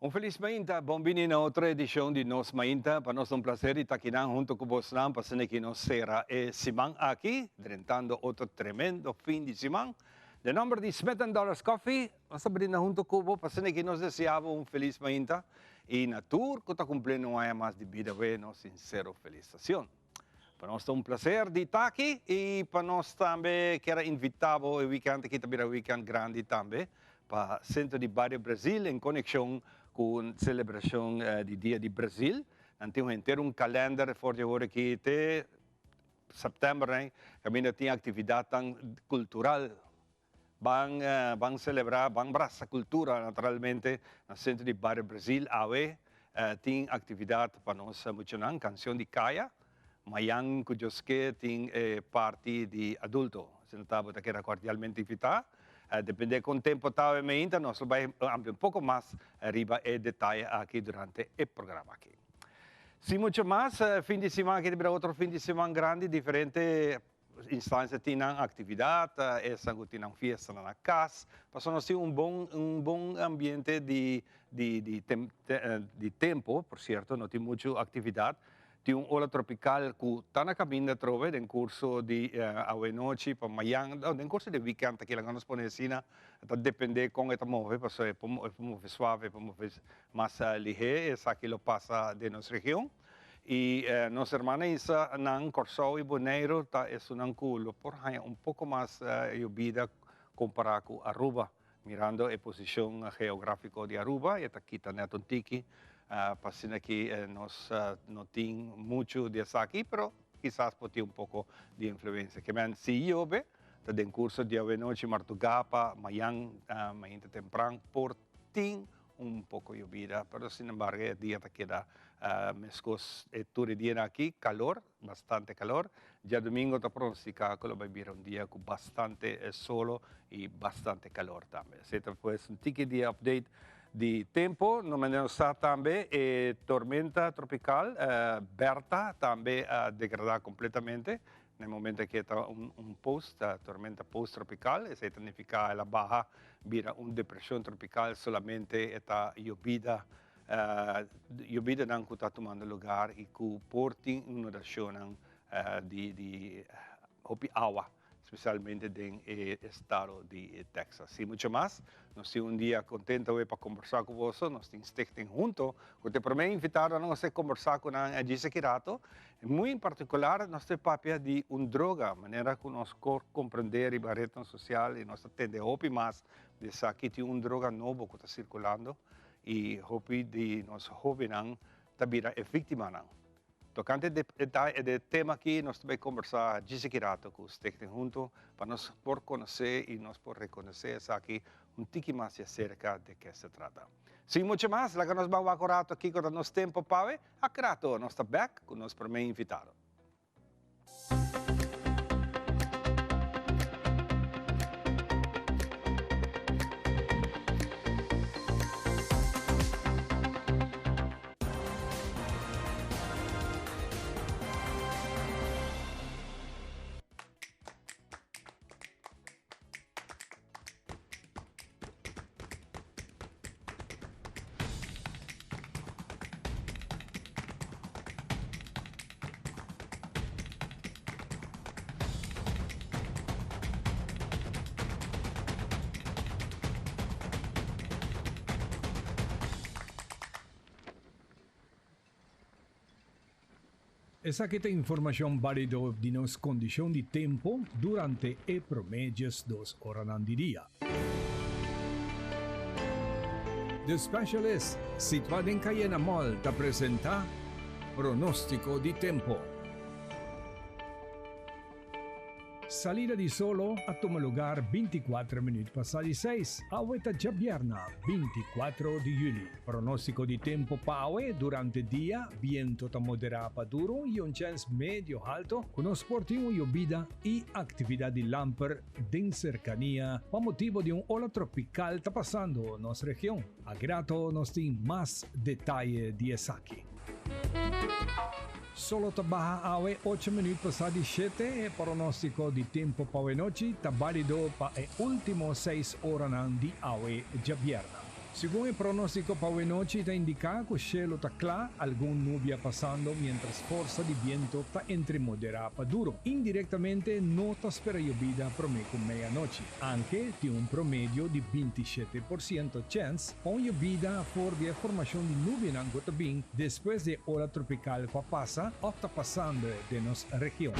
Un felis mainta, bon bini na otro edicion di Nos Mainta. Pa nos ta un placer di ta akinan hunto cu bosnan pa asina ki nos cera e siman aki, drentando otro tremendo fin di siman. Den nomber di Smith and Dollars Coffee, nos ta brinda hunto cu bo pa asina ki nos desea bo un felis mainta y na tur cu ta cumpliendo un aña mas di bida we nos sincero felicitacion. Pa nos ta un placer di ta aki y pa nos tambe kier a invita bo e weekend aki ta bira weekend grandi tambe pa Centro di Bario Brazil en conexion cu celebracion di Dia di Brazil. Nan tin un henter un kalender for di awor aki te september nan caminda tin actividadnan cultural. Ban ban celebra, ban brasa cultura naturalmente na Centro di Bario Brazil awe tin actividad pa nos muchanan, cancion di caya, mayan cu Dioske tin e parti di adulto. Asina ta bo ta keda cordialmente invita. Depende con tempo ta awe meinta nos lo bay amplia un poco mas riba e detaye aki durante e programa aki. Sin mucho mas, fin di siman aki ta bira otro fin di siman grandi, diferente Instancia tin nan actividad, esnan cu tin nan fiestanan na cas, pasobra nos tin un bon un bon ambiente di di di di tempo, por cierto no tin mucho actividad, tin un ola tropical cu ta na caminda atrobe den curso di awenochi pa mayan, no den curso di weekend ta kila nos pone asina, ta depende con e ta move, pasobra e por move suave, e por move mas lihe, esaki lo pasa den nos region. I nos hermana Isa nan Kòrsou i Boneiru ta esunnan ku lo por haña un poko mas yobida kompará ku Aruba. Mirando e posishon geográfiko di Aruba e ta kita nèt un tiki pa asina ki nos no tin muchu di esaki pero kisas por tin un poko di influensia. Ke men si yobe ta den kurso di awenochi martugá pa mayan mainta tempran por tin un poco yobida, pero sin embargo e dia ta keda mescos e tur e dianan aki, calor, bastante calor. Diadomingo ta pronostica cu lo bay bira un dia cu bastante solo y bastante calor tambe. Esey ta pues un tiki di update di tempo. No mende nos sa tambe e tormenta tropical Bertha tambe a degrada completamente. Na e momento aki e ta un post, tormenta post tropical, esei ta nifica el a baha bira un depresion tropical, solamente e ta yobida, yobidanan cu ta tumando lugar y cu por tin inundacionnan di di hopi awa, specialmente den e estado di Texas. Sin mucho mas, nos tin un dia contento awe pa combersa cu boso, nos tin Stichting Hunto cu ta e prome invitadonan nos ta combersa cu nan djis aki rato. Muy en particular nos ta papia di un droga, manera cu nos por comprende riba rednan social y nos ta tende hopi mas di esaki, tin un droga nobo cu ta circulando y hopi di nos hobennan ta bira e victimanan. Tocante de e tema aki nos ta bay combersa djis aki rato cu Stichting Hunto pa nos por conoce y nos por reconoce esaki un tiki mas di acerca de ke se trata. Sin mucho mas, laga nos ban wak un rato kico ta nos tempo pawe. Aki rato nos ta bek cu nos prome invitado. Esaki ta informashon bálido di nos kondishon di tempu durante e promé diesdos oranan di dia. The Specialist, situá den Cayena Mall, ta presentá Pronóstiko di Tempu. Salida di solo a tuma lugar binticuatro minuut pasa di seis, awe ta djabièrna binticuatro di juli. Pronóstiko di tempu pa awe, durante dia biento ta moderá pa duro i un chèns medio halto ku nos por tin un yobida i aktividat di lamper den serkania pa motibu di un ola tropikal ta pasando nos region. Agrato nos tin mas detaye di esaki. Solo ta baha awe ocho minuut pasá di shete, e pronóstiko di tempu pa awenochi ta bálido pa e último seis oranan di awe djabièrnè. Segun e pronóstiko pa awenochi ta indiká ku shelu ta kla, algun nubia pasando miéntras forsa di bientu ta entre moderá pa duro. Indirektamente no ta spera yobida promé ku meianochi, anke tin un promedio di 27% chèns pa un yobida for di e formashon di nubianan ku ta bin despues di e ola tropikal ku a pasa òf ta pasando den nos region.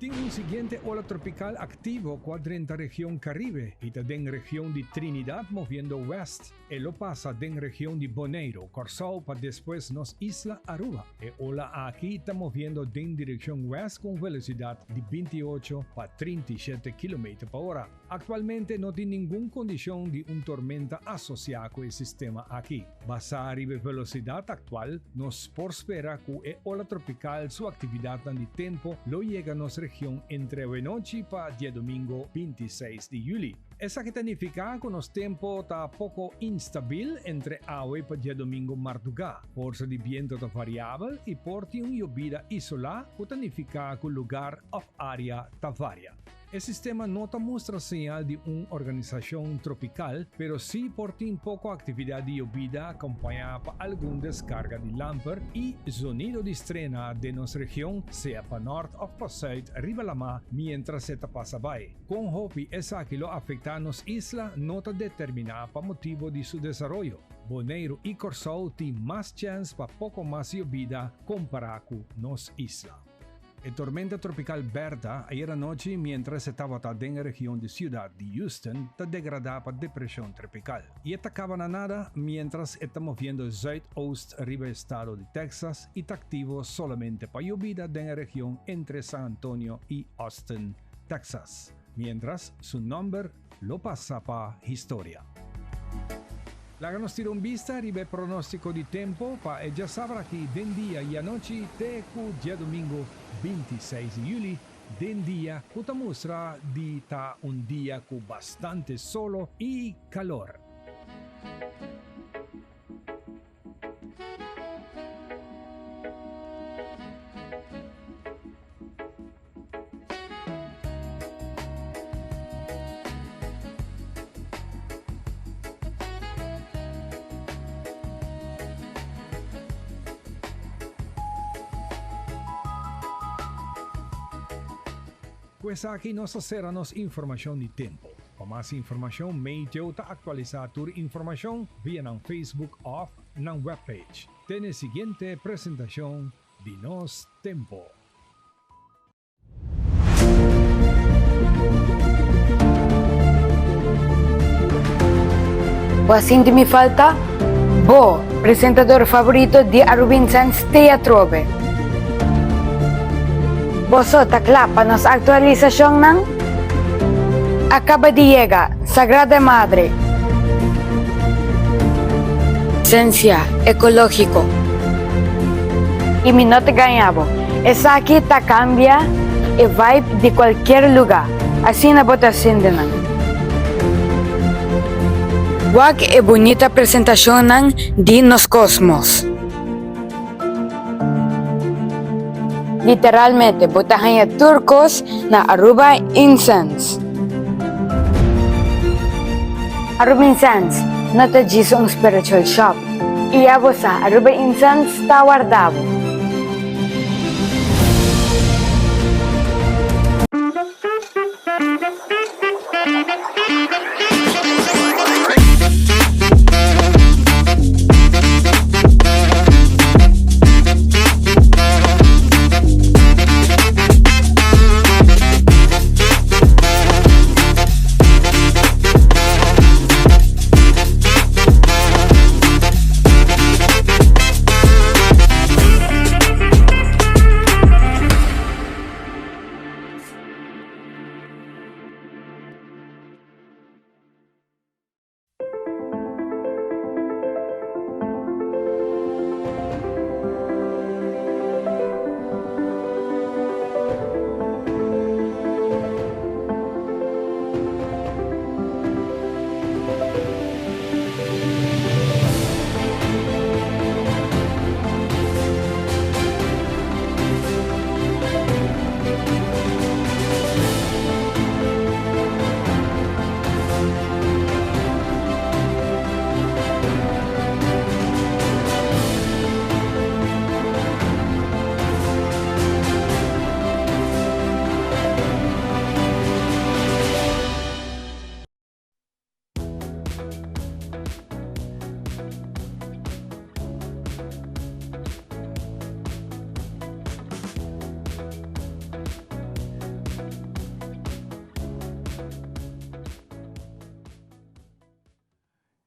Tin un siguiente ola tropical activo cu a drenta region Caribe y ta den region di Trinidad moviendo west. E lo pasa den region di Boneiro, Corsou pa despues nos isla Aruba. E ola aki ta moviendo den direccion west cu un velocidad di 28 pa 37 kilometer pa ora. Actualmente no tin ningun condicion di un tormenta asocia cu e sistema aki. Basá riba e velocidad actual, nos por spera cu e ola tropical su actividadnan di tempo lo yega nos region entre awenochi pa diadomingo 26 di juli. Esaki ta nifica cu nos tempo ta poco instabil entre awe pa diadomingo marduga. Forsa di biento ta variabel y por tin un yobida isola cu ta nifica cu lugar of area ta varia. E sistema no ta mustra señal di un organisashon tropikal, pero sí por tin poko aktividat di yobida akompañá pa algun deskarga di lamper i zonido di strena den nos region, sea pa nòrt òf pa sùit riba lamá miéntras e ta pasa bai. Kon hopi esaki lo afektá nos isla no ta determiná pa motibu di su desaroyo. Boneiru i Kòrsou tin mas chèns pa poko mas yobida kompará ku nos isla. E tormenta tropical Bertha ayer anochi mientras e tabata den e region di ciudad di Houston ta degrada pa depresion tropical y e ta caba na nada mientras e ta moviendo zuidoost riba e estado di Texas y ta activo solamente pa yobida den e region entre San Antonio y Austin, Texas. Mientras su nomber lo pasa pa historia. Laga nos tira un bista riba e pronostico di tempo pa e djasabra aki den dia y anochi te cu diadomingo 26 di juli den dia cu ta mustra di ta un dia cu bastante solo y calor. Ku esaki nos ta sera nos informashon di tempu. Pa mas informashon Meteo ta aktualisá tur informashon via nan Facebook òf nan webpage. Te n'e siguiente presentashon di Nos Tempo. Bo a sinti mi falta? Bo, presentador favorito di Arubinsens t'ei atrobe. Boso ta kla pa nos aktualisashonnan? A kaba di yega Sagrada Madre. Sensia ekológiko. I mi no ta gaña bo, esaki ta kambia e vibe di kualkier lugá, asina bo ta sinti nan. Wak e bunita presentashonnan di nos kosmos. Literalmente bo ta haña tur kos na Aruba Incense. Aruba Incense no ta djis un spiritual shop. I ya bo sa, Aruba Incense ta warda bo.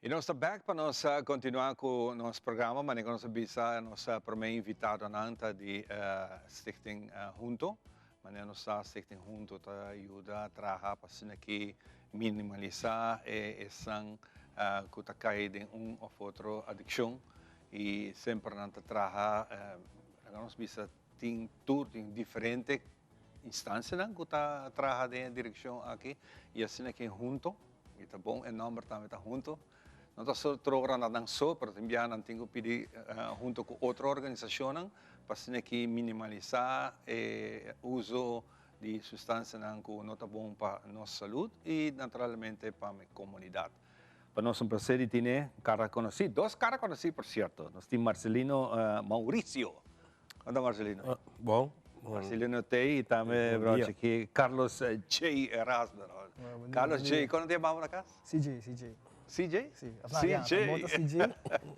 I nos ta bèk pa nos kontinuá ku nos programa, manera ku nos a bisa nos promé invitadonan ta di Stichting Hunto. Manera nos sa Stichting Hunto ta yuda traha pa asina ki minimalisá e esnan ku ta kai den un òf otro adikshon i semper nan ta traha, laga nos bisa tin tur tin diferente instansianan ku ta traha den e direkshon aki i asina ki hunto, i ta bon e nòmber tambe ta hunto, no ta so trogra na nan so pero tin biaha nan tin ku pidi hunto ku otro organisashonnan pa asina ki minimalisá e uso di sustansianan ku no ta bon pa nos salud i naturalmente pa mi komunidat. Pa nos un plaser di tine kara konosí, dos kara konosí por sierto, nos tin Marcelino Mauricio. Kon ta Marcelino? Bon. Marcelino t'ei i tambe brochi aki Carlos J. Erasmo. Carlos J. Kon ta yama bo na kas? CJ, CJ. CJ? Si. CJ. Bo ta CJ,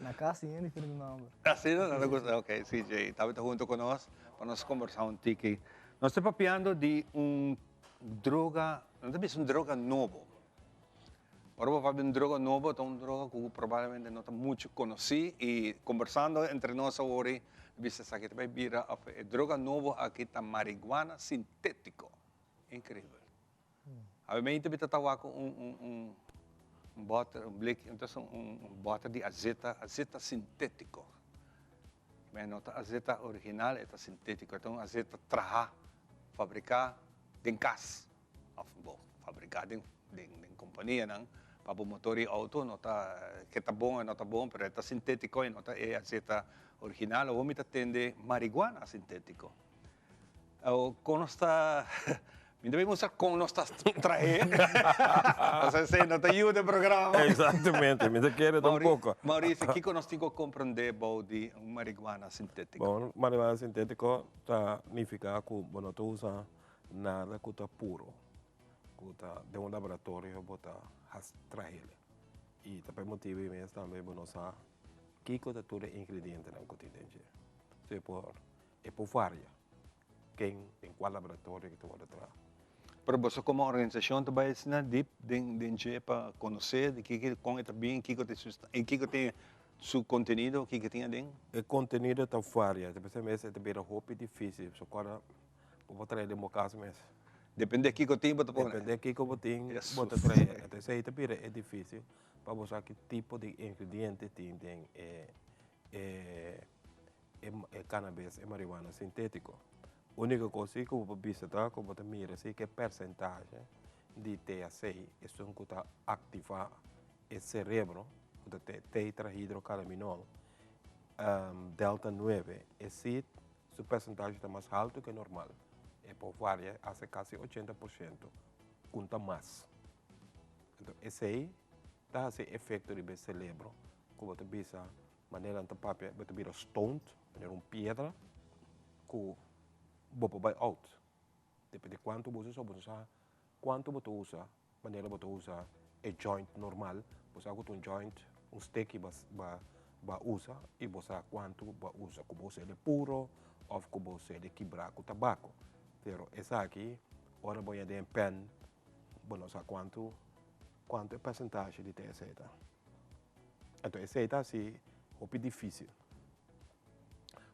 na kas tin hende diferente nomber. Asina? Nan ta gusta? Ok, CJ. Tambe ta hunto ku nos pa nos kombersá un tiki. Nos ta papiando di un droga, nan ta bisa un droga nobo. Ora bo papia un droga nobo ta un droga ku probablemente no ta muchu konosí i kombersando entre nos awor i bisa esaki ta bai bira òf e droga nobo aki ta mariguana sintétiko. Inkreibel. Awe mi ta ta wak un un un un bòter un blik entonces un un bòter di azeta azeta sintétiko. Me no ta azeta original e ta sintétiko e ta un azeta traha fabriká den kas. Of bo fabrica den den companianan pa bo motor y auto no ta ke ta bon o no ta bon pero e ta sintetico y no ta e azeta original awor mi ta tende marihuana sintetico awor con nos ta mi ta bin mustra con nos ta trahe pasobra esey no ta yuda e programa. Exactamente mi ta kere tampoco. Mauricio kico nos tin cu comprende bou di un marihuana sintetico? Bon marihuana sintetico ta nifica cu bo no ta usa Nada ku ta puro, ku ta den un laboratorio bo ta has trahel. I ta pa e motibu ei mes tambe bo no sa kiko ta tur e ingredientenan ku tin den dje. So e por e por varia ken den kua laboratorio ku ta wòrdu traha. Pero boso komo organisashon ta bai asina dip den den dje pa konosé di kiko kon e ta bin, kiko ta e kiko tin su kontenido, kiko tin aden? E kontenido ta varia, ta p'esei mes e ta bira hopi difísil. So kòrda Bo por trae den bo kas mes. Depende kiko tin bo ta pone. Depende kiko bo tin bo ta trae. Entonces esei ta bira e dificil pa bo sa ki tipo di ingrediente tin den e e e cannabis, e marihuana sintetico. Unico cos si ku bo por bisa ta ku bo ta mira si ke percentahe di THC esun ku ta activa e cerebro ku ta tetrahidrocannabinol delta nuebe e si Su percentahe ta mas halto ke normal. E por varia hasta casi 80% kun ta mas. Anto esei ta hasi efecto riba e celebro ku bo ta bisa manera nan ta papia bo ta bira stoned manera un piedra ku bo por bai out. Depende kuantu bo usa bo no sa kuantu bo ta usa Manera bo ta usa e joint normal, bo sa ku ta un joint, un steki ba ba ba usa i bo sa kuantu bo a usa, ku bo usa el e puro òf ku bo usa el e kibrá ku tabako. Pero esaki ora bo yega den e pen bo no sa kuantu kuantu e persentashe di THC ta. Anto esei ta hasi hopi difísil.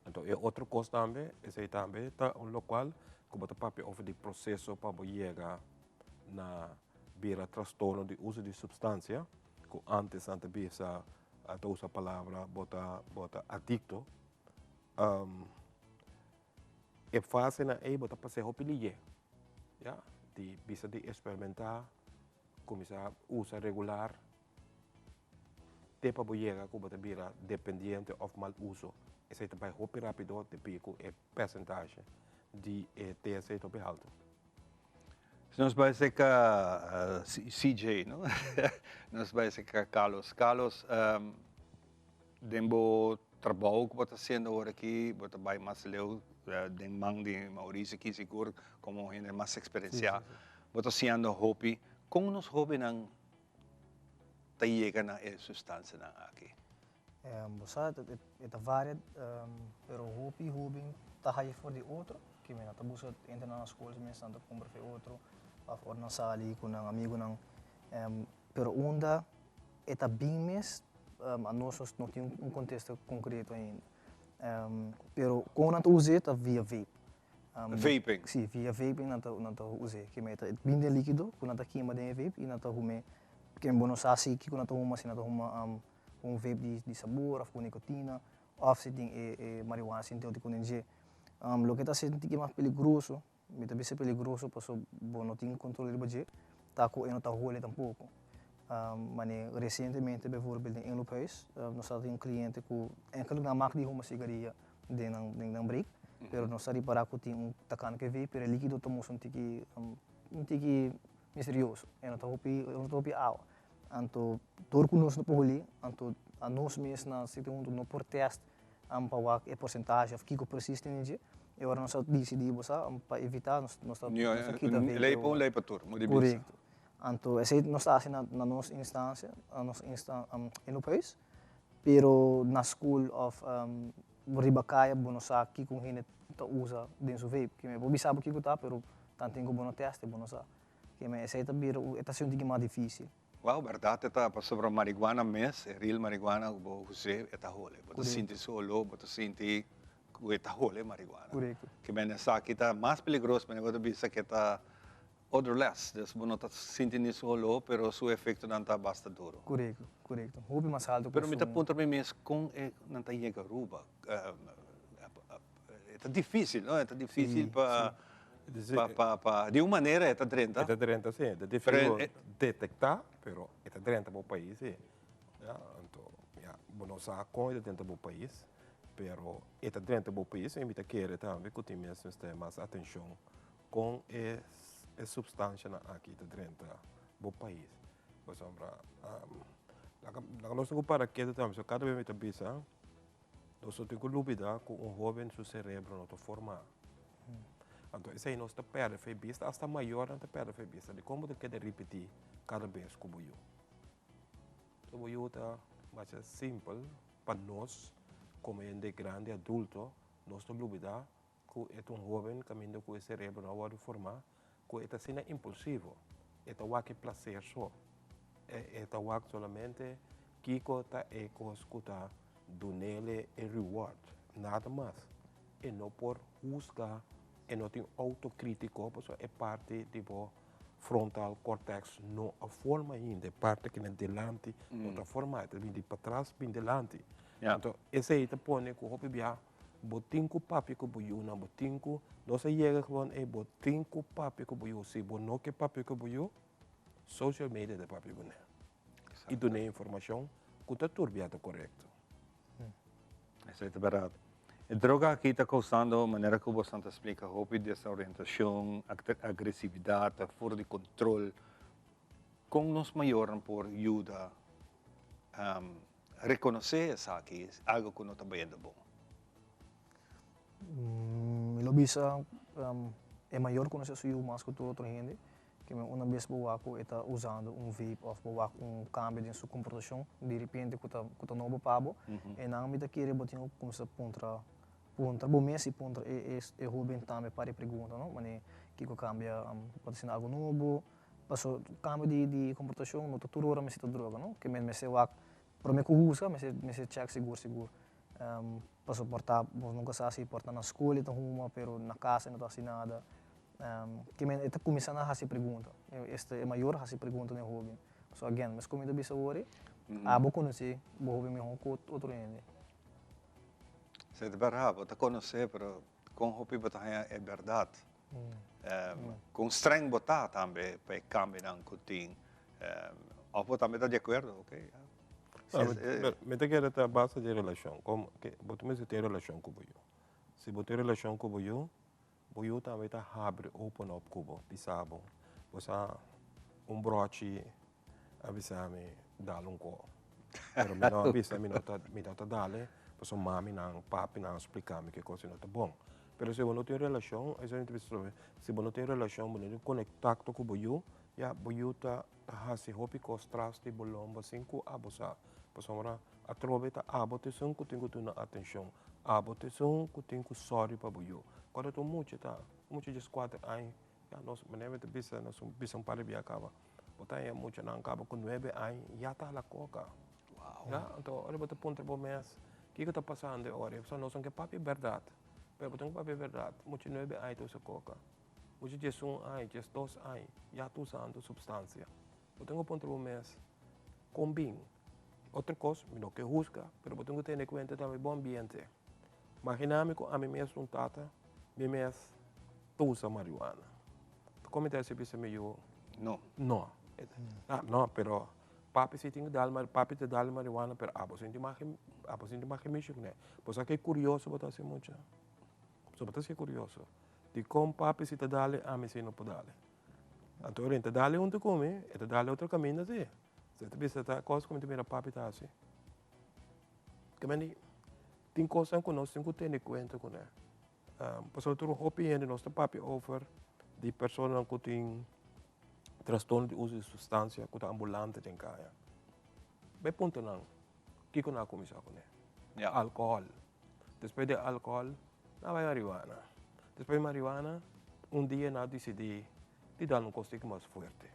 Anto e otro kos tambe, esei tambe ta un lokual ku bo ta papia over di proseso pa bo yega na bira trastorno di uso di supstansia, ku antes nan ta bisa, ta usa palabra bo ta bo ta adikto, e fasenan ei bo ta pas'é hopi liye, ya, di bisa di eksperimentá, kuminsá usa regular te pa bo yega ku bo ta bira dependiente òf mal uso, esei ta bai hopi rápido debí ku e persentashe di e THC ta hopi haltu. Si nos bai serka CJ, no? Nos bai serka Carlos. Carlos, den bo trabou ku bo ta hasiendo awor aki, bo ta bai mas leu den man di Mauricio aki sigur komo hende mas eksperensiá. Bo ta siñando hopi. Kon nos hóbennan ta yega na e sustansianan aki? Bo sa, e ta varia, pero hopi hoben ta haya for di otro, ke nan ta buska entra na skol mes nan ta kumpra for di otro, òf ora nan sali ku nan amigunan. Pero unda. e ta bin mes, anos nos no tin un contesta concreto ainda. Pero con nan ta us'e ta via vape. Vaping? Si, via vaping nan ta nan ta us'e. Ke mei ta bin den likido ku nan ta kima den e vape i nan ta hum'e. Ke bo no sa si kiko nan ta huma, si nan ta huma un vape di di sabor òf ku nikotina òf si tin e e marihuana sintétiko den dje. Loke ta hasi un tiki mas peligroso, mi ta bisa peligroso paso bo no tin control riba dje, ta ku e no ta hole tampoko. Mane resientemente bijvoorbeeld den Inloophuis nos tabata tin un cliente ku eigenlijk nan mag di huma sigaria den nan den nan break, pero nos a ripara ku tin un takan ke vape pero e likido ta mustra un tiki un tiki misterioso, e no ta hopi e no ta hopi awa. Anto dor ku nos no por holi, anto anos mes na Stichting Hunto no por test pa wak e porcentahe of kiko precies tin den dje, e ora nos a dicidi bo sa pa evita nos nos ta kita vape. Ley pa un ley pa tur, mo di bisa. Correcto. Anto esey nos ta haci na nos instancia, na nos in op huis, pero na school of riba caya bo no sa kiko un hende ta usa den su vape. Kimen bo bisa bo kiko ta, pero tanten cu bo no test bo no sa. Kimen esey ta bira e ta haci un tiki mas dificil. Wow, berdad e ta, pasobra marihuana mes, e real marihuana cu bo us'e, e ta hole. Bo ta sinti su olor, bo ta sinti cu e ta hole marihuana. Correcto. Kimen esaki ta mas peligroso, manera bo ta bisa cu e ta odorless, dus bo no ta sinti ni su olor, pero su efectonan ta basta duro. Correcto, correcto. Hopi mas alto cu Pero mi ta su. puntra mi mes con e nan ta yega Aruba. E ta dificil, no? E ta dificil pa, pa, pa, di un manera e ta drenta. E ta drenta, si. E ta dificil detecta, pero e ta drenta bo pais, si. Ya, anto, ya, bo no sa con e ta drenta bo pais, pero e ta drenta bo pais y mi ta kere tambe cu tin mes mester mas atencion con e e substancianan aki ta drenta bo pais. Pasobra, laga, laga nos no para ketu tambe, so cada bes mi ta bisa, Nos no tin ku lubidá ku un hóben su serebro no ta formá. Anto esei nos ta pèrdè fe bista, asta mayornan ta pèrdè fe bista. Dikon bo ta keda ripití kada bes ku bo yu? So bo yu ta masha simpel pa nos komo hende grandi, adulto, nos ta lubidá ku e ta un hóben kaminda ku e serebro no a wòrdu formá, ku e ta asina impulsivo, e ta wak e plaser so, e ta wak solamente kiko ta e kos ku ta dunele e reward, nada mas. E no por husga, e no tin outokritiko pasobra e parti di bo frontal cortex no a forma ainda, e parti ku na dilanti no ta forma, e ta bin di patras bin dilanti. Anto esei ta pone ku hopi bia Bo tin ku papia ku bo yunan, bo tin ku, nos a yega gewoon ei, bo tin ku papia ku bo yu. Si bo no ke papia ku bo yu, social media ta papia kuné. I dun'é informashon ku ta turbia ta korekto. Esei ta bèrdat. E droga aki ta kousando, manera ku boso ta splika, hopi desorientashon, agresividat, for di kontrol. Kon nos mayornan por yuda Rekonosé esaki algo ku no ta bayendo bon. Mi lo bisa e mayor konosé su yu mas ku tur otro hende, ke men una bes bo wak ku e ta usando un vape òf bo wak un kambio den su komportashon direpente ku ta ku ta nobo pa bo, e nan mi ta kere bo tin ku kuminsá puntra puntra bo mes i puntra e e hóben tambe par e pregunta no, manera kiko kambia bo ta haciendo algo nobo. Paso cambio di di comportacion no ta tur ora mester ta droga no, ke men mester wak prome ku usa mester mester check sigur sigur. Paso por ta bo nunca sa si por ta na school e ta huma pero na casa e no ta haci nada. Ke men e ta cuminsa na haci pregunta, esta e mayor haci pregunta na e hoben. So again mes cu mi ta bisa awor abo conoce bo hoben miho cu otro hende. Esei ta berdad, bo ta conoce pero con hopi bo ta haña e berdad. Con streng bo ta tambe pa e cambionan cu tin? Of bo tambe ta di acuerdo? Ok. Mi ta kere ta base di relacion. Como ke bo ta mester tin relacion cu bo yu. Si bo tin relacion cu bo yu, bo yu tambe ta habri open up cu bo, bisa bo, bo sa un brochi a bisa mi dal un ko. Pero mi no a bisa, mi no ta, mi no ta dale, pasobra maminan, papinan a splika mi ke kos no ta bon. Pero si bo no tin relashon, esei mi ta bisa trobe, si bo no tin relashon, bo no tin konektakto ku bo yu, ya bo yu ta hasi hopi kos tras di bo lomba sin ku abo sa. Pasobra atrobe ta abo ta esun ku tin ku duna atenshon, abo ta esun ku tin ku sòri pa bo yu. Kòrda ta un mucha ta, un mucha djeskuater aña, ya nos, manera mi ta bisa, nos bisa un par di bia kaba. Bo ta haña muchanan kaba ku nuebe aña ya ta hala koka. Ya, anto ora bo ta puntra bo mes kiko ta pasando e ora ei? Pasobra nos no ke papia bèrdat, pero bo tin ku papia bèrdat. Mucha nuebe aña ta usa koka, mucha diesun aña, diesdos aña ya ta usando supstansia. Bo tin ku puntra bo mes kon bin. Otro kos, mi no ke husga, pero bo tin ku tene kuenta tambe bo ambiente. Magina mi ku ami mes un tata, mi mes ta usa marihuana. Kon mi ta hasi bisa mi yu? No. No. Ah, no, pero papi si tin ku dal, papi ta dal marihuana, pero abo sinti mag, abo sinti mag mishi kuné. Bo sa ke kurioso bo ta hasi mucha? So bo ta hasi kurioso. Dikon papi si ta dal, ami si no por dal? Anto ora e ta dal huntu ku mi, e ta dal otro kaminda si. So e ta bisa ta kos ku mi ta mira papi ta hasi. Kementi tin kosnan ku nos tin ku tene kuenta kuné. Pasobra tur hopi hende nos ta papia over di personanan ku tin trastorno di uso di sustansia ku ta ambulante den kaya. Bai puntra nan kiko nan a kuminsá kuné. Alkohòl. Despues di alkohòl nan a bai marihuana. Despues di marihuana un dia nan a disidí di dal un kos tiki mas fuerte.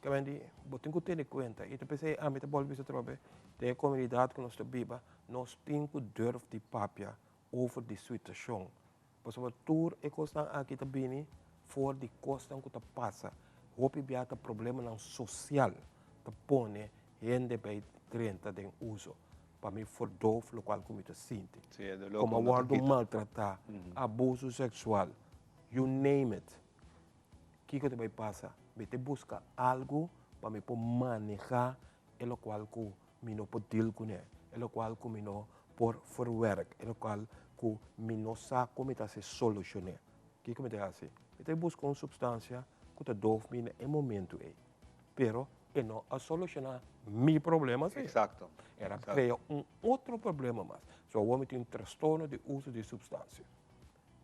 Kementi bo tin ku tene kuenta i ta p'esei ami ta bolbe bisa atrobe den e komunidat ku nos ta biba nos tin ku durf di papia over di situashon pasobra tur e kosnan aki ta bini for di kosnan ku ta pasa hopi bia ta problemanan sosial ta pone hende bai drenta den uso pa mi verdoof lokual ku mi ta sinti komo a wòrdu maltratá abuso seksual you name it. Kiko ta bai pasa? Mi ta buska algu pa mi por maneha e lokual ku mi no por deal kuné, e lokual ku mi no por verwerk, e lokual ku mi no sa kon mi ta hasi solushoné. Kiko mi ta hasi? Mi ta buska un supstansia ku ta doof mi na e momentu ei. Pero e no a solushoná mi problema si. El a krea un otro problema mas. So awor mi tin un trastorno di uso di supstansia.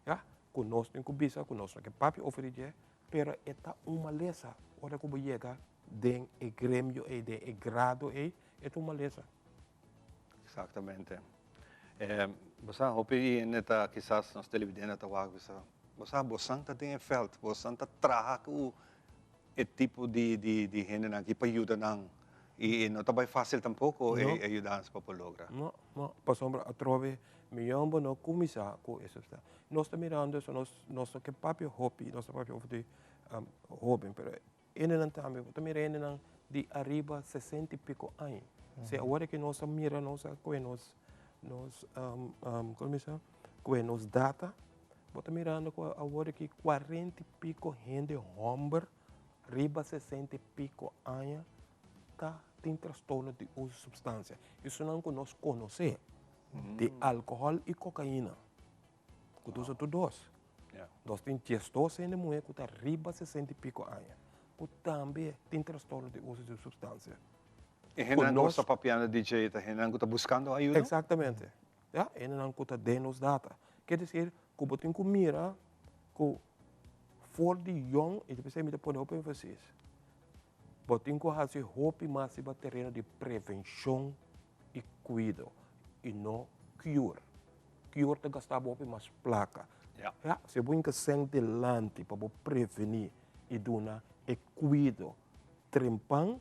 Ya, ku nos tin ku bisa ku nos no ke papia over di dje, pero e ta un malesa. Ora ku bo yega den e gremio ei, den e grado ei, e ta un malesa. Exactamente. Bo sa, hopi hende ta, kisas nos televidente ta wak bisa, bo sa, bosan ta den e veld, bosan ta traha ku e tipo di di di hendenan aki pa yuda nan i e no ta bai fácil tampoko e e yudansa pa por logra. No, no, pasobra atrobe miyon bo no kuminsá ku e substansha. Nos ta mirando eso, nos nos no ke papia hopi, nos ta papia over di hoben, pero hendenan tambe, bo ta mira hendenan di ariba sesenta i piko aña. Si awor aki nos a mira, nos a kohe nos nos komo bisa, kohe nos data, Bo ta mirando ku awor aki kuarenta i piko hende hòmber riba sesenta i piko aña ta tin trastorno di uso supstansia. Esunnan ku nos konosé di alkohòl i kokaina, ku ta usa tur dos. Nos tin diesdos hende muhé ku ta riba sesenta i piko aña ku tambe tin trastorno di uso di supstansia. E hendenan ku bo sta papiando di dje ta hendenan ku ta buskando ayuda? Eksaktamente. Ya, hendenan ku ta den nos data. Ke desir ku bo tin ku mira ku for di yòn, i ta p'esei mi ta pone hopi énfasis, bo tin ku hasi hopi mas riba tereno di prevenshon i kuido i no cure. Cure ta gasta bo hopi mas plaka. Ya, si bo hinka sèn dilanti pa bo prevení i duna e kuido trempan,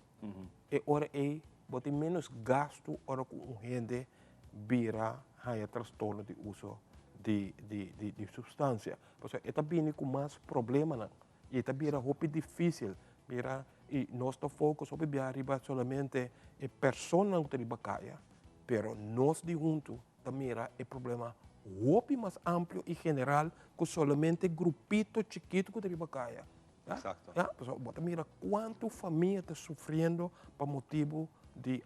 e ora ei bo tin ménos gastu ora ku un hende bira haña trastorno di uso di di di di supstansia. Pasobra e ta bini ku mas problemanan i e ta bira hopi difísil mira i nos ta focus hopi bia riba solamente e personanan ku ta riba kaya, pero nos di huntu ta mira e problema hopi mas amplio i general ku solamente grupito chikitu ku ta riba kaya. Exacto. Ya, pasobra bo ta mira kuantu famia ta sufriendo pa motibu di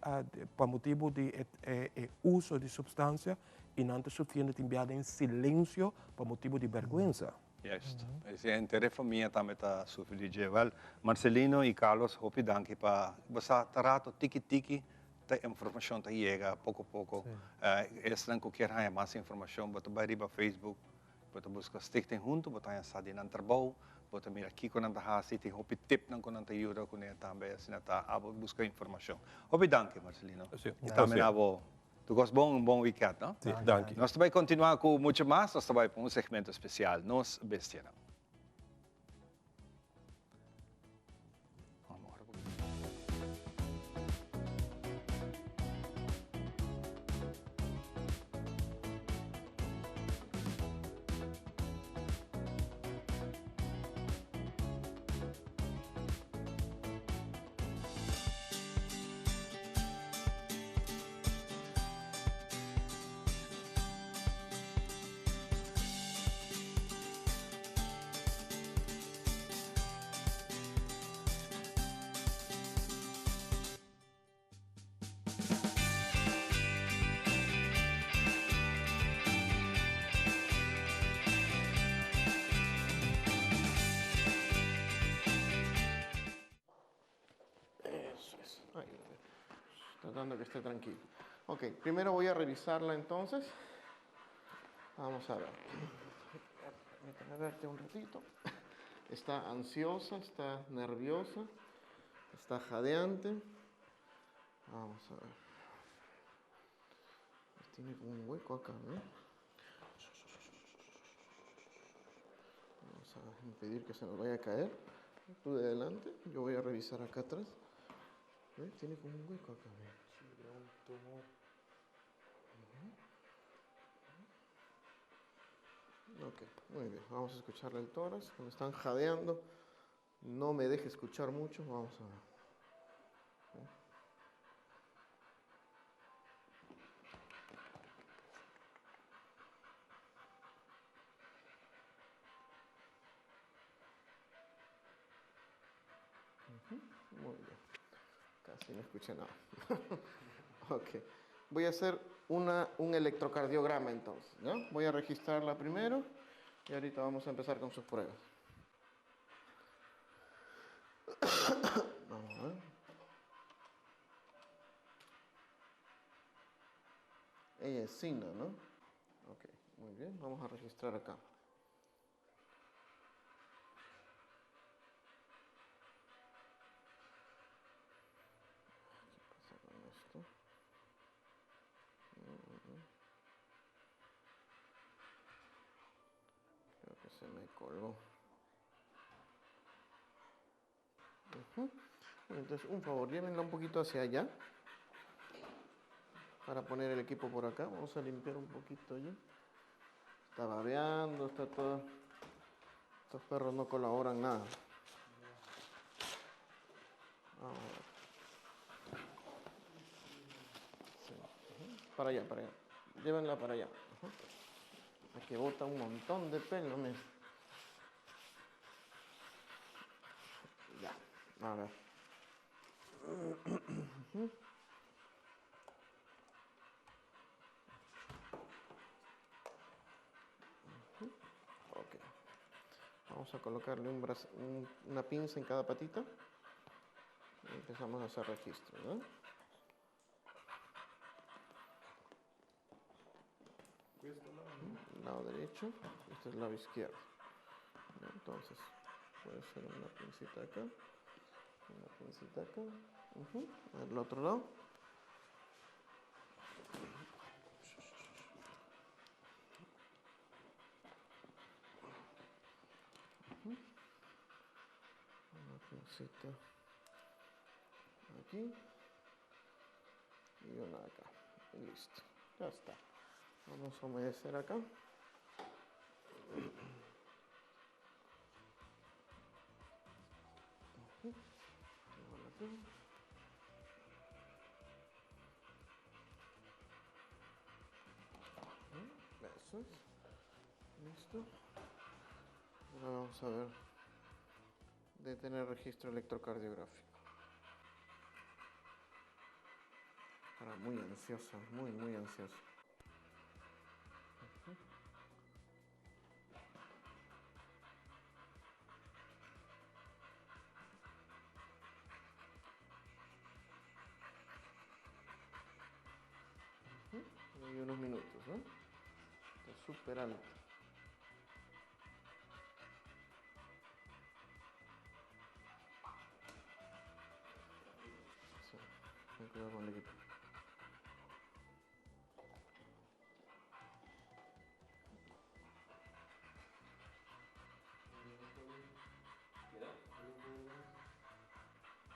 pa motibu di e e uso di supstansia i nan ta sufriendo tin bia den silensio pa motibu di bèrgwensa. Juist. Esei henter e famia tambe ta sufri di dje. Wèl, Marcelino i Carlos, hopi danki pa bo sa ta rato tiki tiki ta informashon ta yega poko poko. Esnan ku kier haña mas informashon bo ta bai riba Facebook. Bo ta buska Stichting Huntu, bo ta haña sa di nan trabou, bo ta mira kiko nan ta hasi, tin hopi tipnan ku nan ta yuda kuné tambe, asina ta abo buska informashon. Hopi danki Marcelino. I tambe na bo tur kos bon, un bon wikènt no. Si, danki. Nos ta bai kontinuá ku muchu mas, nos ta bai pa un segmento spesial, Nos Bestianan. Tratando que esté tranquilo. Ok, primero voy a revisarla entonces. Vamos a ver. Permítame verte un ratito. Está ansiosa, está nerviosa, está jadeante. Vamos a ver. Tiene como un hueco acá, ¿no? Vamos a impedir que se nos vaya a caer. Tú de adelante, yo voy a revisar acá atrás. ¿Ve? Tiene como un hueco acá, ¿ve? Sí, un tumor. Ok, muy bien. Vamos a escucharle el tórax. Cuando están jadeando, no me deje escuchar mucho. Vamos a ver. Muy bien. Casi no escuché nada. Ok. Voy a hacer un electrocardiograma entonces, ¿no? Voy a registrarla primero y ahorita vamos a empezar con sus pruebas. Vamos a ver. Ella es Sina, ¿no? Ok, muy bien. Vamos a registrar acá. ¿Qué pasa con esto? Creo que se me colgó. Ujú. Bueno, entonces, un favor, llévenla un poquito hacia allá para poner el equipo por acá. Vamos a limpiar un poquito allí. Está babeando, está todo. Estos perros no colaboran nada. Vamos a ver. Sí. Ujú. Para allá, para allá. Llévenla para allá. Ujú. Aquí bota un montón de pelo, mira. Ya, a ver. Ujú. Ok. Vamos a colocarle una pinza en cada patita. Y empezamos a hacer registro, ¿no? El lado derecho, este es el lado izquierdo. Entonces, puede ser una pincita acá, una pincita acá. Ujú. Al otro lado. Ujú. Una pincita aquí y una acá. Y listo, ya está. Vamos a humedecer acá. Ujú. Eso es. Listo. Ahora vamos a ver. Detener registro electrocardiográfico. Estará muy ansiosa, muy, muy ansiosa. Y unos minutos, ¿no? Está súper alto. Sí, ten cuidado con el equipo.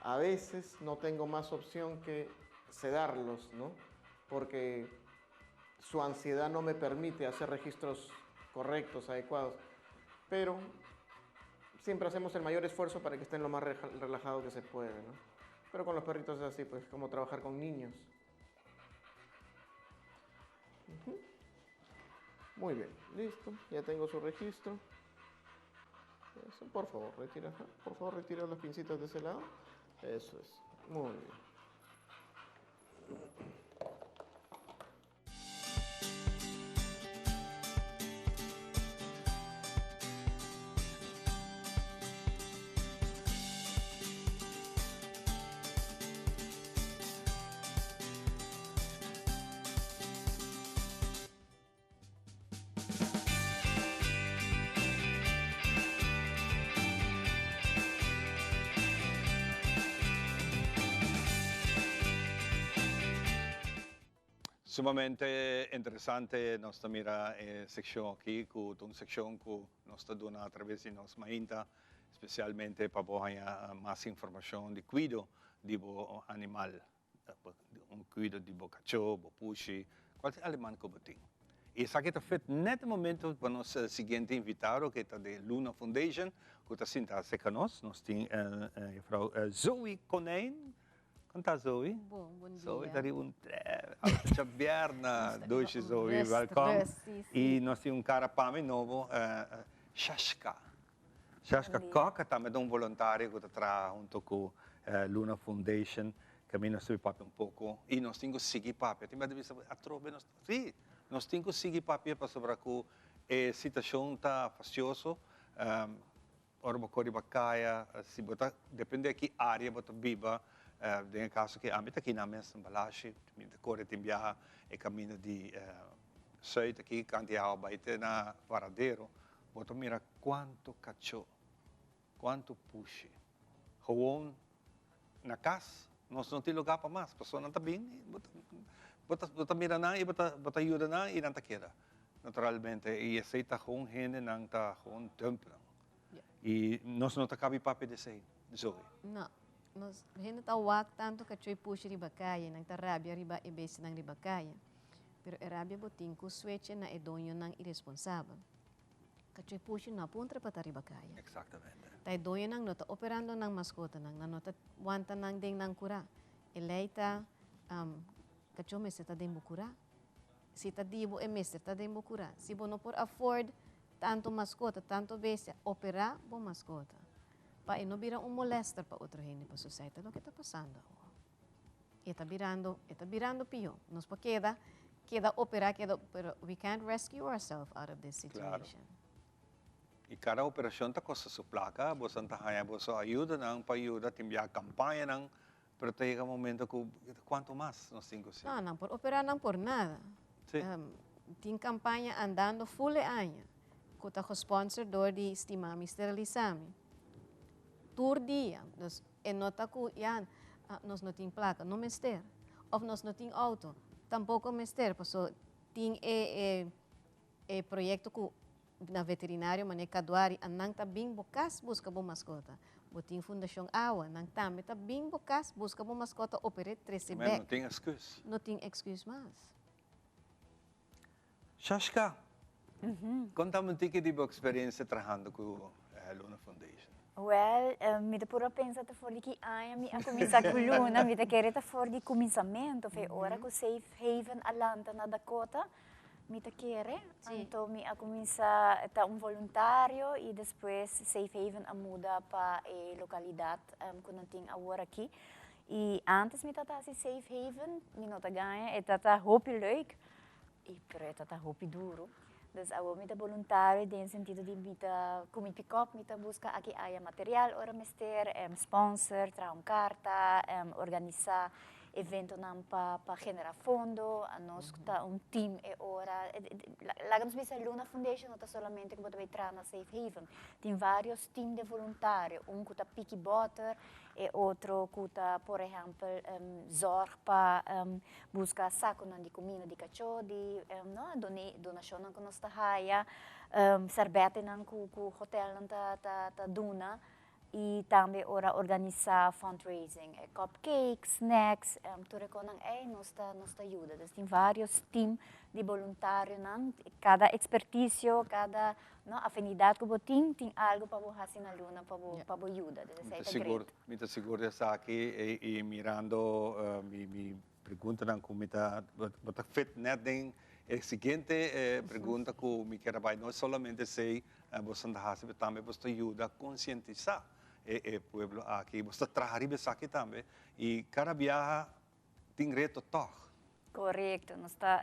A veces no tengo más opción que sedarlos, ¿no? Porque su ansiedad no me permite hacer registros correctos, adecuados. Pero siempre hacemos el mayor esfuerzo para que estén lo más relajado que se puede, ¿no? Pero con los perritos es así, pues, como trabajar con niños. Ujú. Muy bien, listo. Ya tengo su registro. Eso, por favor, retira, ajá. Por favor, retira las pincitas de ese lado. Eso es. Muy bien. Sumamente interesante nos ta mira e seccion aki, cu ta un seccion cu nos ta duna a traves di Nos Mainta, specialmente pa bo haya mas informacion di cuido di bo animal, un cuido di bo cacho, bo pushi, cualkier animal cu bo tin. Y esaki ta fit net e momento pa nos siguiente invitado, cu ta di Luna Foundation, cu ta sinta cerca nos. Nos tin juffrouw Zoe Konijn. Con ta, Zoe? Bon, bon dia. Zoe ta riba un djabierna. Dushi, Zoe, welkom. Y nos tin un cara pa mi nobo, Shashka. Shashka Kok tambe ta un voluntario cu ta traha hunto cu Luna Foundation. Caminda nos ta papia un poco y nos tin cu sigui papia. Tin bes ta bisa atrobe nos, si, nos tin cu sigui papia pasobra cu e situacion ta fastioso. Ora bo kore riba kaya, si bo ta depende ki area bo ta biba, den e kaso ki ami ta aki nan mes na Balashi, mi ta kore tin biaha e kaminda di Zuid aki kanti awa bai te na Varadero, bo ta mira kuantu kachó, kuantu pushi. Gewoon na kas nos no tin lugá pa mas, pasobra nan ta bin, bo ta bo ta mira nan i bo ta bo ta yuda nan i nan ta keda naturalmente i esei ta gewoon hendenan ta gewoon dump nan i nos no ta kabi papia di esei, Zoe. No, nos hende ta wak tantu kachó i pushi riba kaya, nan ta rabia riba e bestianan riba kaya, pero e rabia bo tin ku sweche na e doñonan iresponsabel. Kachó i pushi no a puntra pa ta riba kaya. Exactamente. Ta e doñonan no ta operando nan maskotanan, nan no ta wanta nan den nan kurá. E lei ta, kachó mester ta den bo kurá. Si ta di bo, e mester ta den bo kurá. Si bo no por afford tantu maskota, tantu bestia, operá bo maskota. Pa e no bira un molester pa otro hende, pasobra esei ta loke ta pasando awor. E ta birando, e ta birando pió. Nos por keda, keda operá, keda, pero we can't rescue ourselves out of this situation. Claro. I kada operashon ta kosta su plaka, boso ta haña boso ayudanan pa yuda, tin bia kampañanan, pero ta yega momento ku kuantu mas nos tin ku sigui? No, nan por operá nan por nada. Sí. Tin kampaña andando ful e aña ku ta gesponsor dor di Stimami Sterilisami. Tur dia. Dus E no ta ku ya nos no tin plaka, no mester. Of nos no tin outo, tampoko mester, paso tin e e e proyekto ku na veterinario manera Kaduari a nan ta bin bo kas buska bo maskota. Bo tin Fundashon Awa, nan tambe ta bin bo kas buska bo maskota oper'é trese bèk. No tin èksküs. No tin èksküs mas. Shashka, konta mi un tiki di bo eksperensia trahando ku Luna Foundation. Wèl, mi ta puru a pensa ta for di ki aña mi a kuminsá ku Luna. Mi ta kere ta for di kuminsamentu, fe ora ku Safe Haven a lanta na Dakota, mi ta kere. Anto mi a kuminsá ta un voluntario i despues Safe Haven a muda pa e lokalidat ku nan tin awor aki. I antes mi tabata hasi Safe Haven, mi no ta gaña, e tabata hopi leuk. I pero e ta ta hopi duru. Dus awor mi ta boluntario den sentido di mi ta ku mi pick-up mi ta buska aki aya material ora mester, sponsor, traha un karta, organisá eventonan pa pa generá fondo. Anos ta un team e ora. Laga nos bisa Luna Foundation no ta solamente ku bo ta bai traha na Safe Haven. Tin vários team de voluntario, un ku ta piki bòter, E otro ku ta por ehèmpel zòrg pa buska sakunan di kuminda di kachó, di no donashonnan ku nos ta haya, sèrbètenan ku hotèlnan ta duna i tambe ora organisá fundraising, cupcakes, snacks, tur e konan ei nos ta nos ta yuda. Dus tin vários tim di boluntarionan, kada ekspertisio, kada No, afinidat ku bo tin, tin algu pa bo hasi na luna pa bo pa bo yuda. Dus esei ta great. Mi ta sigur di esaki i mirando mi mi preguntanan ku mi ta bo ta fit nèt den e siguiente pregunta ku mi kier a bai. No solamente esei boso ta hasi pero tambe boso ta yuda konsientisá e e pueblo aki. Boso ta traha riba esaki tambe i kada biaha tin reto tòg. Korekto, nos ta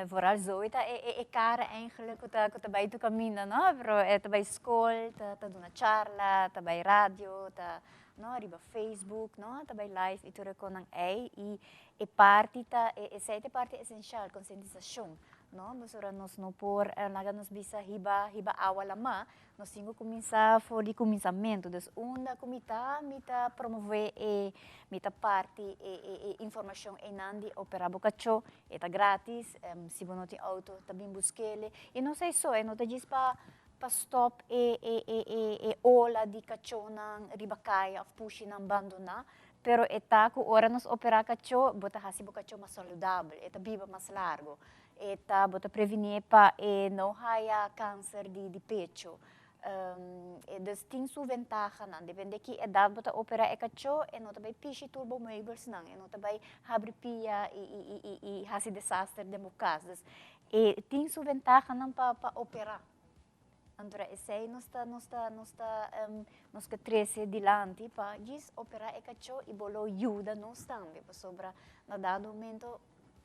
vooral Zoe ta e kara eigenlijk ku ta ku ta bai tur kaminda no, pero e ta bai skol, ta ta duna charla, ta bai radio, ta no riba Facebook no, ta bai live i tur e konan ei i e parti ta esei ta e parti esenshal, konsientisashon. No, pasobra nos no por laga nos bisa hiba hiba awa lamá, nos tin ku kuminsá for di kuminsamentu. Dus unda ku mi ta, mi ta promové e, mi ta parti e e e informashon einan di operá bo kachó, e ta grátis, si bo no tin outo ta bin busk'el. I no esei so, e no ta djis pa pa stòp e e e e e ola di kachónan riba kaya òf pushinan bandoná, pero e ta ku ora nos operá kachó, bo ta hasi bo kachó mas saludabel, e ta biba mas largu, e ta bo ta previnié pa e no haya kanser di di pecho. E dus tin su ventahanan, depende ki edat bo ta operá e kachó, e no ta bai pishi tur bo meubelsnan, e no ta bai habri pia i i i i hasi desaster den bo kas. Dus e tin su ventahanan pa pa operá. Anto esei nos ta nos ta nos ta nos ke trese dilanti pa djis operá e kachó i bo lo yuda nos tambe pasobra na dado momento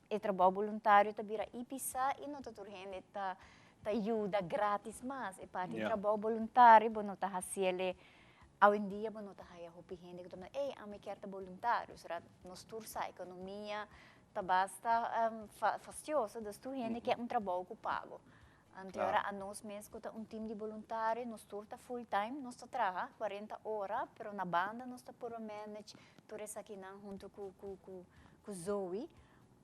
e trabou boluntario ta bira i pisá i no ta tur hende ta ta yuda gratis mas. E parti di trabou boluntario bo no ta hasiel awendia bo no ta haya hopi hende ku ta bisa ey ami kier ta boluntario sra nos tur sa ekonomia ta basta fastioso dus tur hende kier un trabou ku pago. Anto ora anos mes ku ta un tim di boluntario, nos tur ta full time, nos ta traha cuarenta ora, pero na banda nos ta purba manage tur esakinan hunto ku ku ku ku Zoe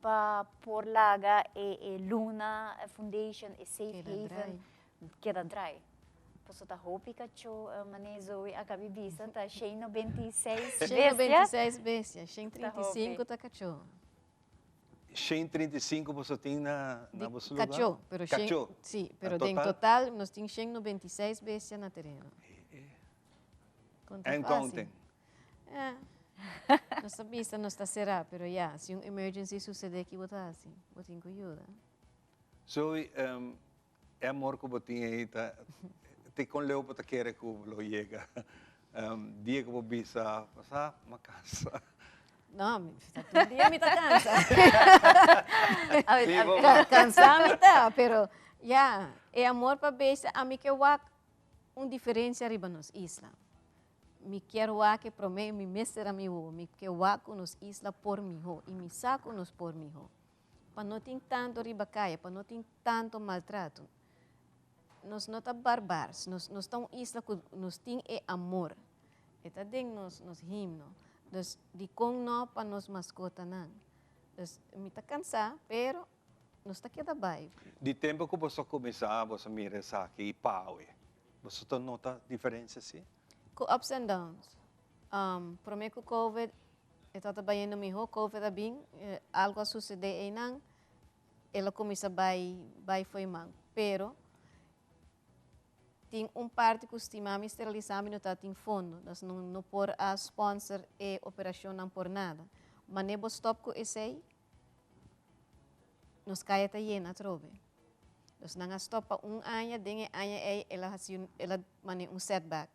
pa por laga e e Luna Foundation, e Safe Haven keda draai. Pasobra ta hopi kachó, manera Zoe a kabi bisa, ta 196 bestia. 196 bestia, 135 ta kachó. 135 boso tin na na boso lugar? Kachó, pero shen, Kachó. sí, pero den total nos tin 196 bestia na tereno. Kon ta And fácil. counting. Eh, nos ta bisa nos ta será, pero ya, si un emergency sucede ki bo ta hasi? Bo tin ku yuda. Zoe, e amor ku bo tin ei ta te kon leu bo ta kere ku lo yega? Dia ku bo bisa, Sa, m'a kansa. No, mi ta tur dia mi ta kansa. Kansa mi ta, pero ya, e amor pa bestia, ami ke wak un diferensia riba nos isla. Mi kier wak e prome, mi mester a mi wowo, mi ke wak ku nos isla por miho, i mi sa ku nos por miho. Pa no tin tanto riba kaya, pa no tin tanto maltrato. Nos no ta barbars, nos, nos ta un isla ku nos tin e amor. E ta den nos, nos himno. Dus, dikon no pa nos maskotanan? Dus, mi ta kansá, pero nos ta keda bai. Di tempu ku boso a kuminsá, boso a mira esaki i pawe. Boso ta nota diferensia si? Ku ups and downs. Promé ku covid e tabata bayendo mihó, covid a bin, algu a susedé einan, el a kuminsá bai bai fo'i man. Pero tin un parti ku stima mi sterilisá mi no tabatin fondo, dus no no por a sponsor e operashonnan por nada. Manera bo stòp ku esei, nos kaya ta yena atrobe. Dus nan a stòp pa un aña, den e aña ei el a hasi un el a manera un setback.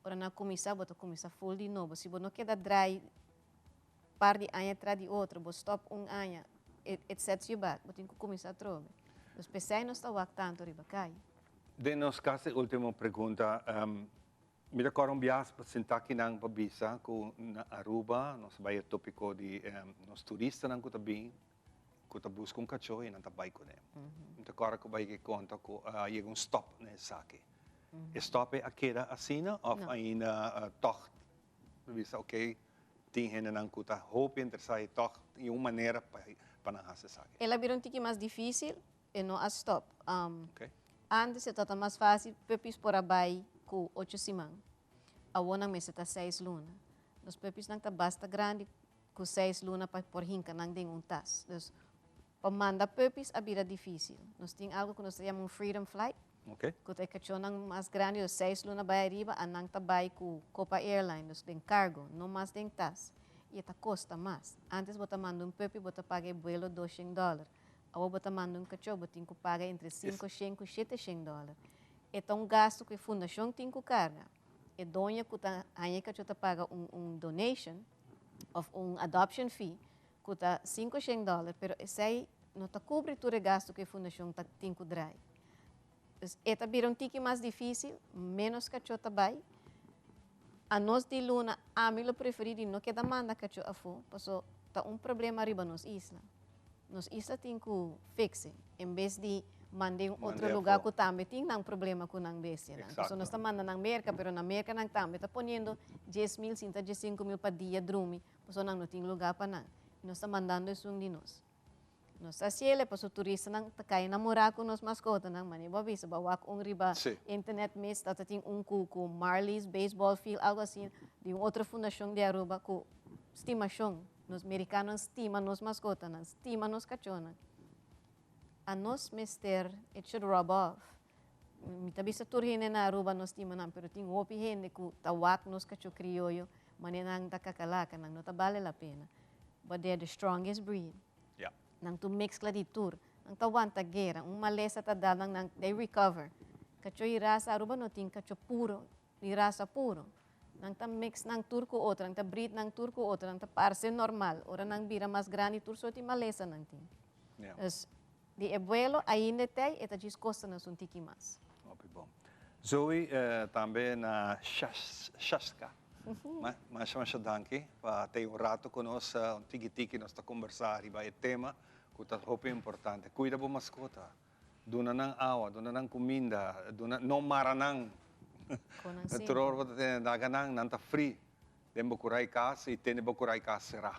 Ora nan a kuminsá, bo ta kuminsá ful di nobo. Si bo no keda drai par di aña tras di otro, bo stòp un aña, it it sets you back. Bo tin ku kuminsá atrobe. Dus p'esei nos ta wak tantu riba kai. Den nos kas e último pregunta, mi ta kòrda un bias pa sintá kinan pa bisa ku na Aruba nos a bai e tópiko di nos turistanan ku ta bin ku ta buska un kachó i nan ta bai kuné. Mi ta kòrda ku bai ke konta ku a yega un stòp na esaki. E stòp ei a keda asina òf ainda tòg ta bisa oke tin hendenan ku ta hopi interesá i tòg tin un manera pa nan hasi esaki? El a bira un tiki mas difísil, e no a stòp. Ántes e tabata mas fásil, puppies por a bai ku ocho siman. Awor nan mester ta seis luna. Nos puppiesnan ta basta grandi ku seis luna pa por hinka nan den un tas. Dus pa manda puppies a bira difísil. Nos tin algu ku nos ta yama un freedom flight, ku ta e kachónan mas grandi, dus seis luna bai ariba, a nan ta bai ku Copa Airline, dus den cargo, no mas den tas. I e ta kosta mas. Ántes bo ta manda un puppy bo ta paga e buelo doshen dòler. Awor bo ta manda un kachó bo tin ku paga entre sinkoshen ku sheteshen dòler. E ta un gastu ku e fundashon tin ku karga. E doño ku ta haña e kachó ta paga un un donation of un adoption fee ku ta sinkoshen dòler, pero esei no ta kubri tur e gastu ku e fundashon ta tin ku drai. Dus e ta bira un tiki mas difísil, ménos kachó ta bai. Anos di luna, ami lo preferí di no keda manda kachó afó, paso ta un problema riba nos isla. Nos isla tin ku fix e, en bes di mand'e un otro luga ku tambe tin nan problema ku nan bestianan. Pasobra nos ta manda nan Merka, pero na Merka nan tambe ta poniendo 10,000 sinta 15,000 pa dia drumi, pasobra nan no tin luga pa nan. I nos ta mandando esun di nos. Nos ta hasiel pasobra turistanan ta kai enamorá ku nos maskotanan, manera bo a bisa, bo a wak un riba internet mes, ta tin un ku ku Marley's baseball field, algo asina, di un otro fundashon di Aruba ku stimashon. Nos merikanonan stima nos maskotanan, stima nos kachónan. Anos mester, it should rub off. Mi ta bisa tur hende na Aruba nos stima nan, pero tin hopi hende ku ta wak nos kachó krioyo, manera nan ta kakalaka, nan no ta bale la pena. But they are the strongest breed. Nan tur mezcla di tur. Nan ta wanta guera. Un malesa ta dal nan, nan, they recover. Kachó di rasa Aruba no tin kachó puro, di rasa puro. Nan ta mix nan tur ku otro, nan ta breed nan tur ku otro, nan ta parse normal. Ora nan bira mas grandi tur sorti malesa nan tin. Dus di e buelo ainda e tei e ta djis kosta nos un tiki mas. Hopi bon. Zoe tambe na Shaska. Masha masha danki pa tei un rato ku nos, un tiki tiki nos ta kombersá riba e tema ku ta hopi importante. Kuida bo maskota. Duna nan awa, duna nan kuminda, duna, no mara nan. Tur ora bo ta tene daga nan, nan ta fri den bo kurai kas i tene bo kurai kas será.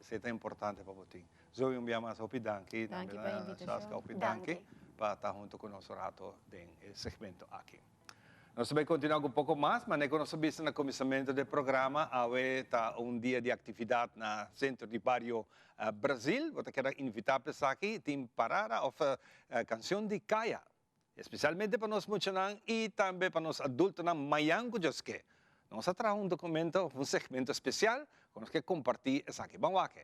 Esei ta importante pa bo tin. Zoe un bia mas hopi danki. Danki pa e invitashon. Shaska hopi danki pa ta hunto ku nos un rato den e segmento aki. Nos ta bai kontinuá ku poko mas, manera ku nos a bisa na kuminsamentu di e programa, awe ta un dia di aktividat na Sentro di Bario Brazil. Bo ta keda invitá pa esaki, tin parada òf kanshon di kaya, espesialmente pa nos muchanan i tambe pa nos adultonan mayan ku Dios ke. Nos a traha un dokumento òf un segmento spesial ku nos ke kompartí esaki. Ban wak-e.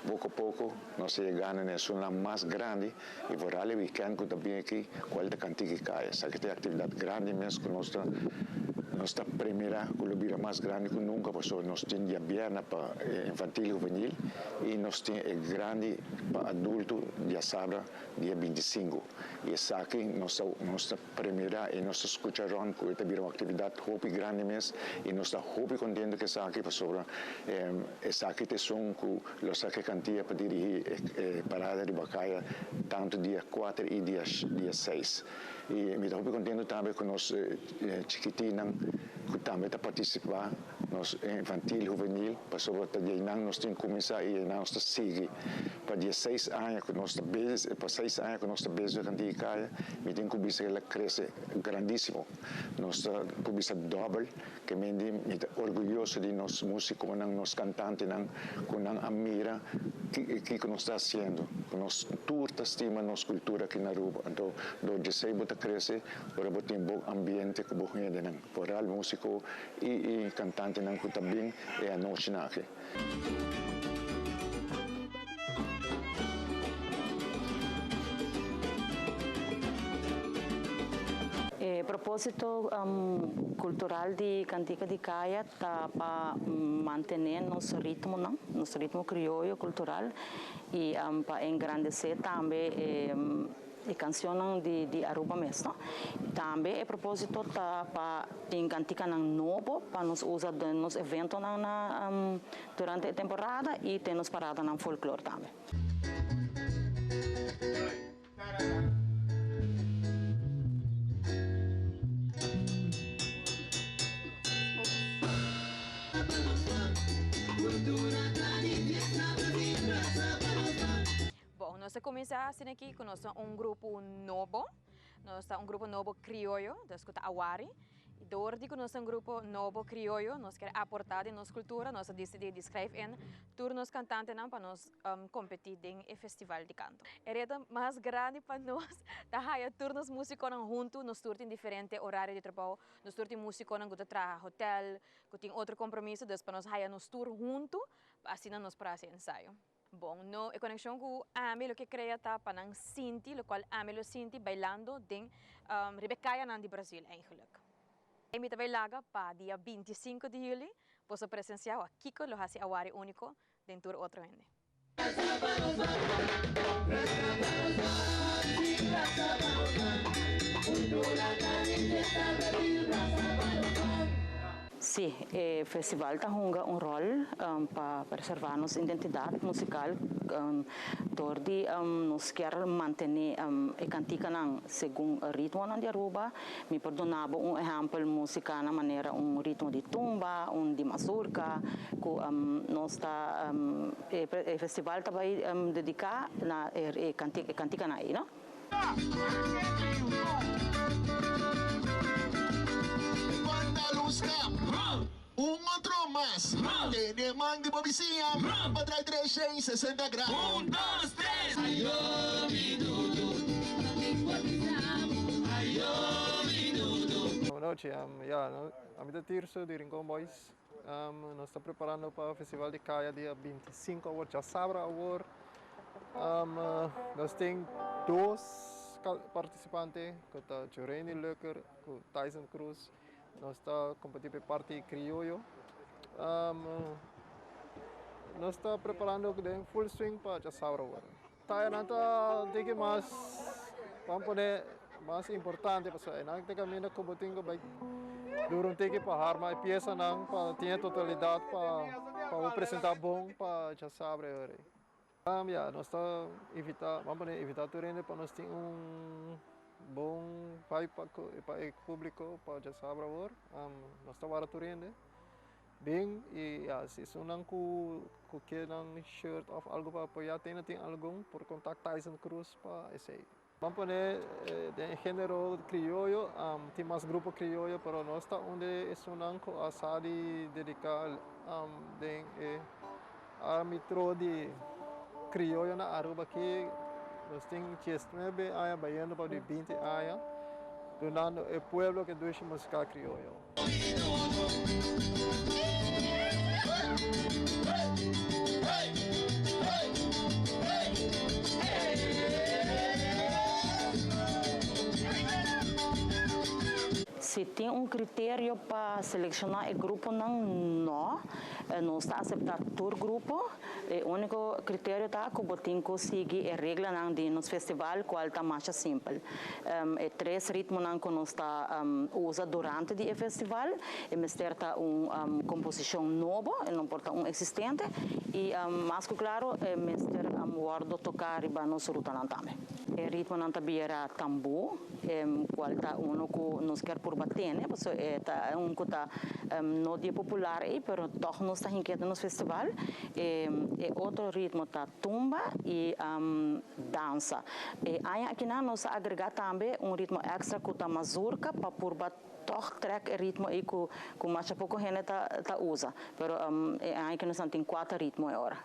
Poco poco nos ta yegando na esunnan mas grandi y vooral e weekend cu ta bin aki cual ta Cantica y Caya. Esaki ta e actividad grandi mes cu nos ta nos ta premira cu lo bira mas grandi cu nunca pasobra nos tin diabierna pa infantil y huvenil y nos tin e grandi pa adulto diasabra dia 25 y esaki nos ta nos ta Premira y nos ta scucha rond cu e ta bira un actividad hopi grandi mes y nos ta hopi contento cu esaki pasobra esaki ta esun cu lo saca e cantia pa dirigi e parada riba caya tanto dia cuater y dia seis. Y mi ta hopi contento tambe cu nos chikitinan cu tambe ta participa. Nos infantil, huvenil, pasobra ta di einan nos tin kuminsá i einan nos ta sigui. Pa dieseis aña ku nos ta bezig, pa seis aña ku nos ta bezig ku Antigua Kaya, mi tin ku bisa el a krese grandísimo. Nos ta por bisa dòbel, ke men di mi ta orguyoso di nos músikonan, nos kantantenan, ku nan a mira kiko nos ta hasiendo, ku nos tur ta stima nos kultura aki na Aruba. Anto dor djesei bo ta krese ora bo tin bon ambiente ku bo hendenan. Vooral músiko i e kantantenan ku ta bin e anochinan aki. E propósito kultural di Kantika di Kaya ta pa mantené nos ritmonan, nos ritmo krioyo kultural i pa engrandesé tambe e E cancionnan di di Aruba mes no. Tambe e proposito ta pa tin canticanan nobo pa nos usa den nos eventonan na durante e temporada y den nos paradanan folklor tambe. Bon, nos a kuminsá asina aki ku nos ta un grupo nobo, nos ta un grupo nobo krioyo, dus ku ta Awari. I dor di ku nos ta un grupo nobo krioyo, nos kier aportá den nos kultura, nos a disidí di skrijf in tur nos kantantenan pa nos kompetí den e festival di kanto. E reto mas grandi pa nos ta haya tur nos músikonan huntu, nos tur tin diferente orario di trabou, nos tur tin músikonan ku ta traha hotèl, ku tin otro kompromiso, dus pa nos haya nos tur huntu pa asina nos por hasi ensayo. Bon, no, e konekshon ku ami lo ke krea ta pa nan sinti lokual ami lo sinti bailando den riba e kayanan di Brazil eigenlijk. E mi ta bai laga pa dia 25 di juli boso presensia wak kiko lo hasi Awari uniko den tur otro hende. Sí, e festival ta hunga un ròl pa preservá nos identidat musikal dor di nos kier mantené e kantikanan segun ritmonan di Aruba. Mi por duna bo un ehèmpel musikanan manera un ritmo di tumba, un di mazurka ku nos ta e festival ta bai dediká na e kantikanan ei, no. Un otro mas. Tene man di bo bisiña pa drai 360 grado. Un, dos, tres! Ayo mi dudu, ayo mi dudu. Buenas nochi, ya, ami ta Tirso di Rincon Boys. Nos ta preparando pa Festival di Kaya dia 25 awor, djasabra awor. Nos tin dos participante ku ta Joreni Lucker ku Tyson Cruz. Nos ta kompetí pa e parti krioyo. Nos ta preparando den full swing pa djasabra awor. Tayanan ta diki mas, ban pone, mas importante pasobra einan ta kaminda ku bo tin ku bai dura un tiki pa harma e piesanan pa tin e totalidat pa pa bo presenta bon pa djasabra e ora ei. Ya, nos ta invita, ban pone invita tur hende pa nos tin un bon vibe pa ku pa e publico pa djasabra awor. Nos ta wara tur hende. Bin y ya, si esunnan cu cu kier nan shirt of algo pa apoya tene tin algun por contact Tyson Cruz pa esey. Ban pone den e genero crioyo tin mas grupo crioyo pero nos ta un de esunnan cu a sa di dedica den e arbitro di crioyo na Aruba aki nos tin diesnuebe aña bayendo pa di binti aña dunando e pueblo ke dushi musica crioyo. Si tin un criterio pa selecciona e gruponan, no. Nos ta acepta tur grupo. E unico criterio ta cu bo tin cu sigui e reglanan di nos festival cual ta masha simpel. E tres ritmonan cu nos ta usa durante di e festival, e mester ta un composicion nobo, e no por ta un existente, y mas cu claro e mester wordo toca riba nos rutanan tambe. E ritmonan ta bira tambú, cual ta uno cu nos kier purba tene, pasobra e ta un cu ta no di e popular ey, pero tog nos ta hink'e den nos festival. E otro ritmo ta tumba y dansa. E aña akinan nos a agrega tambe un ritmo extra cu ta mazurka pa purba tog trek e ritmo ey cu cu masha poco hende ta ta usa. Pero e aña aki nos nan tin cuater ritmo e ora.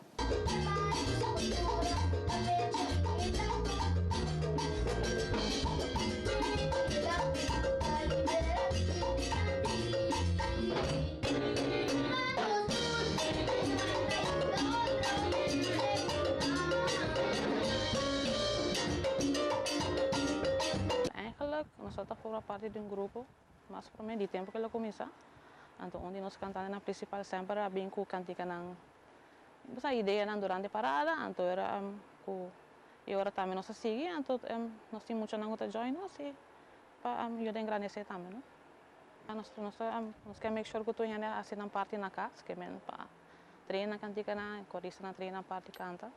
Eigenlijk nos ta forma parti di un grupo mas prome di tempo ku el a kuminsá. Anto un di nos kantantenan prinsipal semper a bin ku kantikanan, bo sa ideanan durante parada, anto era ku e ora tambe nos a sigui, anto nos tin muchanan ku ta join nos i pa yuda engrandesé tambe no. Nos nos ta nos ke make sure ku tur hende a hasi nan parti na kas, ke men pa train nan kantikanan, koristanan train nan parti kanta.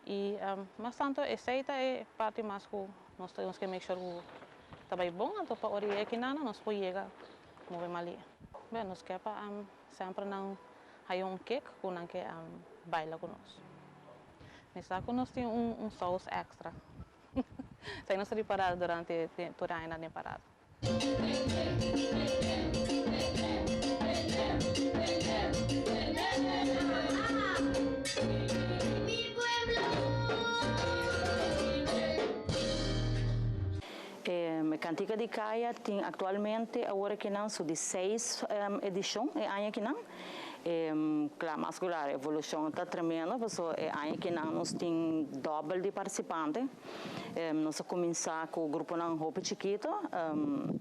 I mas tantu esei ta e parti mas ku nos ta nos ke make sure ku ta bai bon, anto pa ora yega kinana nos por yega move malia. Bueno, nos ke pa semper nan haya un kick ku nan ke baila ku nos. Mi sa ku nos tin un saus extra. Esei nos ta ripará durante tur e añanan den parada. E Kantika di Kaya tin aktualmente awor akinan su di seis edishon e aña akinan. Kla mas ku klar evolushon ta tremendo paso e aña kinan nos tin dòbel di partisipante. Nos a kuminsá ku gruponan hopi chikito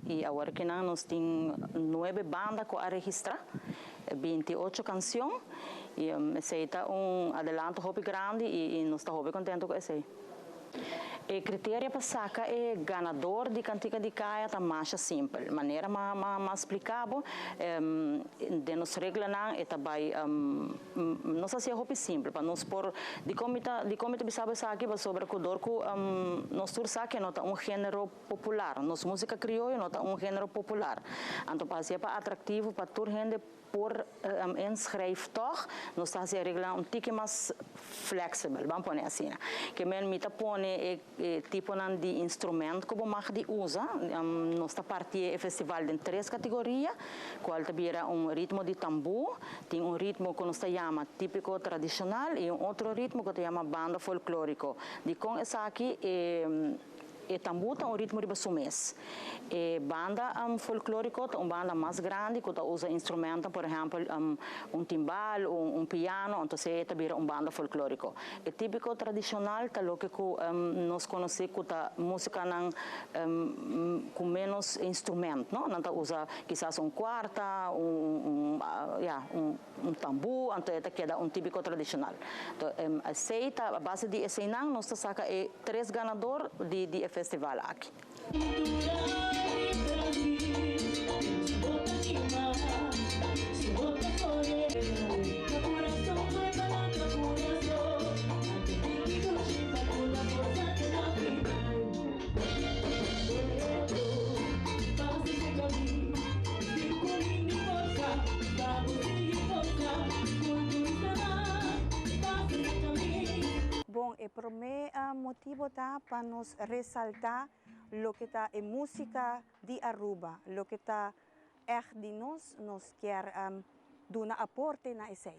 i awor kinan nos tin nuebe banda ku a registrá, 28 kanshon i esei ta un adelanto hopi grandi i nos ta hopi kontento ku esei. E criteria pa saca e ganador di Cantica di Caya ta masha simpel. Manera m'a m'a splica bo, den nos reglanan e ta bay, nos haci'e hopi simpel pa nos por, dicon mi ta dicon mi ta bisa bo esaki pasobra cu dor cu nos tur sa ke no ta un genero popular, nos musica crioyo no ta un genero popular, anto pa haci'e pa atractivo pa tur hende por inschrijf tòg, nos ta hasi e reglanan un tiki mas flexibel, ban pone asina. Ke men mi ta pone e e tiponan di instrument ku bo mag di usa, nos ta parti e festival den tres kategoria, kual ta bira un ritmo di tambú, tin un ritmo ku nos ta yama típiko tradishonal i un otro ritmo ku ta yama banda folklóriko. Dikon esaki e E tambú ta un ritmo riba su mes. E banda folklóriko ta un banda mas grandi ku ta usa instrumentonan, por ehèmpel un timbal, un piano, entonces e ta bira un banda folklóriko. E típiko tradishonal ta loke ku nos konosé ku ta músikanan ku ménos instrument, no? Nan ta usa kisas un kuarta, un, ya, un. Un tambú, anto e ta keda un típiko tradishonal. Anto esei ta, a base di eseinan nos ta saka e tres ganador di di e festival aki. Bon, e promé motibo ta pa nos resaltá loke ta e músika di Aruba, loke ta ègt di nos, nos kier duna aporte na esei.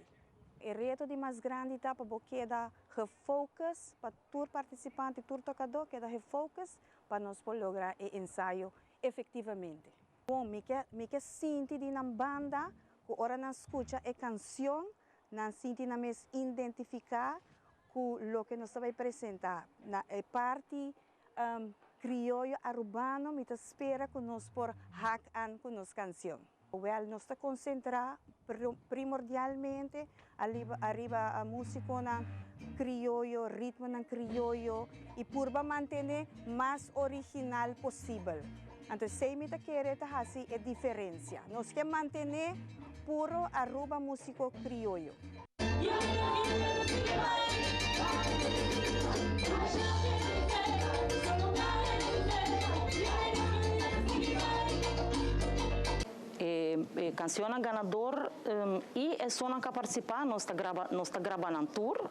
E reto di mas grandi ta pa bo keda gefocus, pa tur partisipante, tur tokadó keda gefocus pa nos por logra e ensayo efectivamente. Bon, mi ke mi ke sinti di nan banda ku ora nan skucha e kansion, nan sinti nan mes identifiká ku loke nos ta bai presentá. Na e parti krioyo arubano mi ta spera ku nos por hak an ku nos kansion. Wèl, nos ta konsentrá primordialmente ariba músikonan krioyo, ritmonan krioyo i purba mantené mas original posibel. Anto esei mi ta kere ta hasi e diferensia. Nos ke mantené puro Aruba músiko krioyo. E cancionnan ganador y esunnan cu a participa nos ta graba nos ta graba nan tur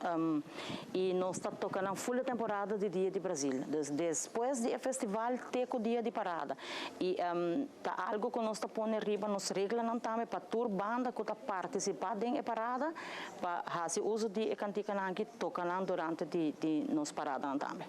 y nos ta toca nan full e temporada di Dia di Brasil. Dus despues di e festival te cu dia di parada. Y ta algo cu nos ta pone riba nos reglanan tambe pa tur banda cu ta participa den e parada pa haci uso di e canticanan aki toca nan durante di di nos paradanan tambe.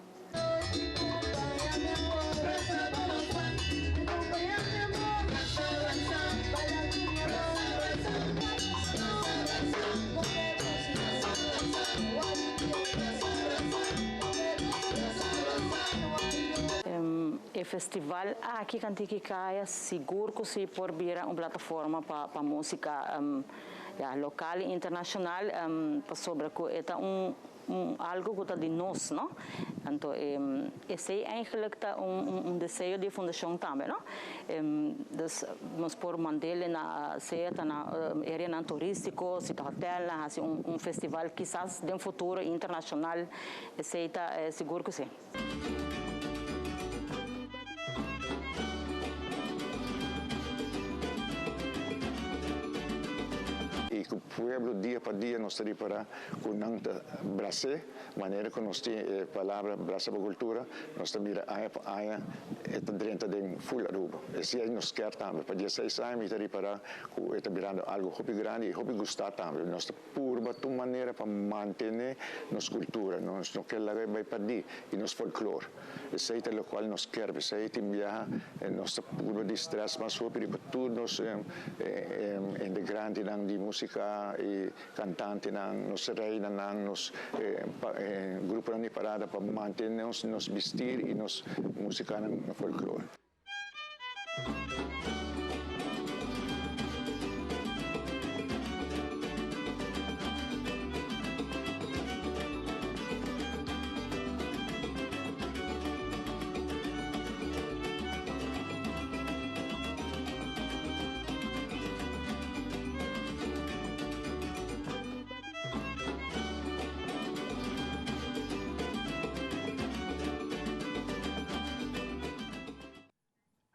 E festival aki Kantiki Kaya sigur ku si por bira un plataforma pa pa músika ya lokal i internashonal pasobra ku e ta un un algu ku ta di nos no. Anto esei eigenlijk ta un un deseo di e fundashon tambe no. Dus nos por mand'el na sea ta na areanan turístiko, si ta hotelnan hasi un un festival kisas den futuro internashonal esei ta sigur ku si. I ku pueblo dia pa dia nos ta ripará ku nan ta bras'é, manera ku nos tin e palabra brasa bo kultura, nos ta mira aña pa aña e ta drenta den ful Aruba. Esei nos kier tambe. Pa dieseis aña mi ta ripará ku e ta birando algu hopi grandi i hopi gustá tambe. Nos ta Purba tur manera pa mantené nos kultura, nos no ke laga e bai perdí, i nos folklor. Esei ta lokual nos kier, p'esei tin biaha nos ta purba di strès mas hopi riba tur nos integrantenan di músika. músika i kantantenan, nos reinanan, nos gruponan di parada pa mantene nos bistir i nos músikanan folklor.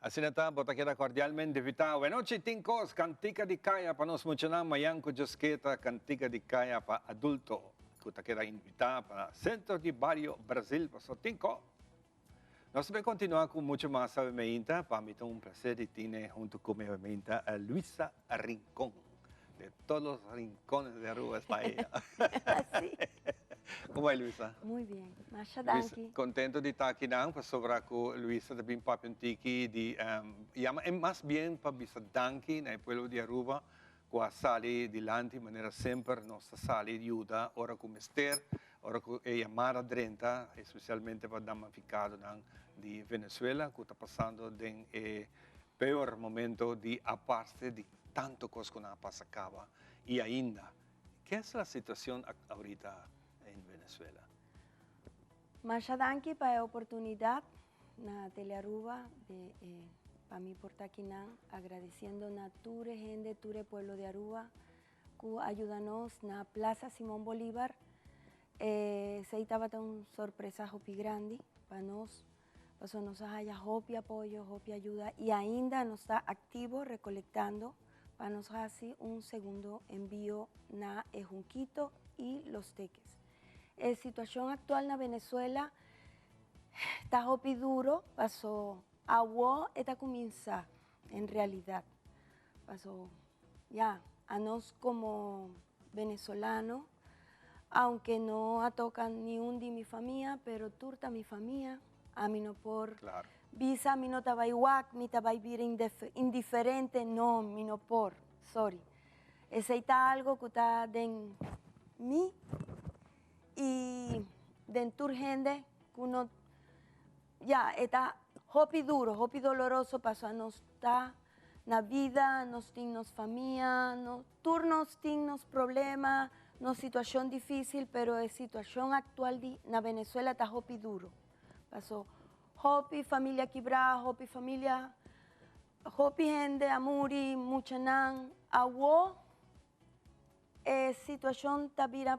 Asina ta, bo ta keda cordialmente invitá. Wenochi tin cos, cantica di caya pa nos muchanan, mayan cu djosketa, cantica di caya pa adulto cu ta keda invitá pa Centro di Bario Brasil, paso tin co. Nos ta bay continua cu mucho mas awe meinta, pa mi ta un placer di tine hunto cu mi awe meinta Luisa Rincon. De todos los rincones de Aruba está ella. Sí. Como bay Luisa? Muy bien, masha danki. Contento di ta aki nan pasobra cu Luisa ta bin papia un tiki di yama e mas bien pa bisa danki na e pueblo di Aruba cu a sali dilanti manera semper nos ta sali yuda ora cu mester. Ora ku e yamada drenta, espesialmente pa damnificadonan di Venezuela ku ta pasando den e peor momento di aparte di tanto kos ku nan a pasa kaba i ainda. Ke es la situacion ahorita en Venezuela? Masha danki pa e oportunidad na Telearuba de pa mi por ta akinan agradeciendo na tur e hende, tur e pueblo di Aruba ku a yuda nos na Plaza Simón Bolívar. Esei tabata un sorpresa hopi grandi pa nos, pasobra nos a haya hopi apoyo, hopi ayuda i ainda nos ta aktivo rekolektando pa nos hasi un segundo envío na e Junquito i Los Teques. E situashon aktual na Venezuela ta hopi duro, paso awo e ta kuminsá en realidat, paso Ya, a nos como venezolano, aunque no a toca ni un di mi famia, pero tur ta mi famia, ami no por Claro. bisa mi no ta bay wak, mi ta bay bira indiferente, no, mi no por, sorry. Esey ta algo cu ta den mi y den tur hende cu no, ya, e ta hopi duro, hopi doloroso paso a nos ta Na bida nos tin nos famia, no, tur nos tin nos problema, nos situacion dificil, pero e situacion actual di na Venezuela ta hopi duro. Paso hopi familia kibra, hopi familia, hopi hende a muri, muchanan. Awo e situacion ta bira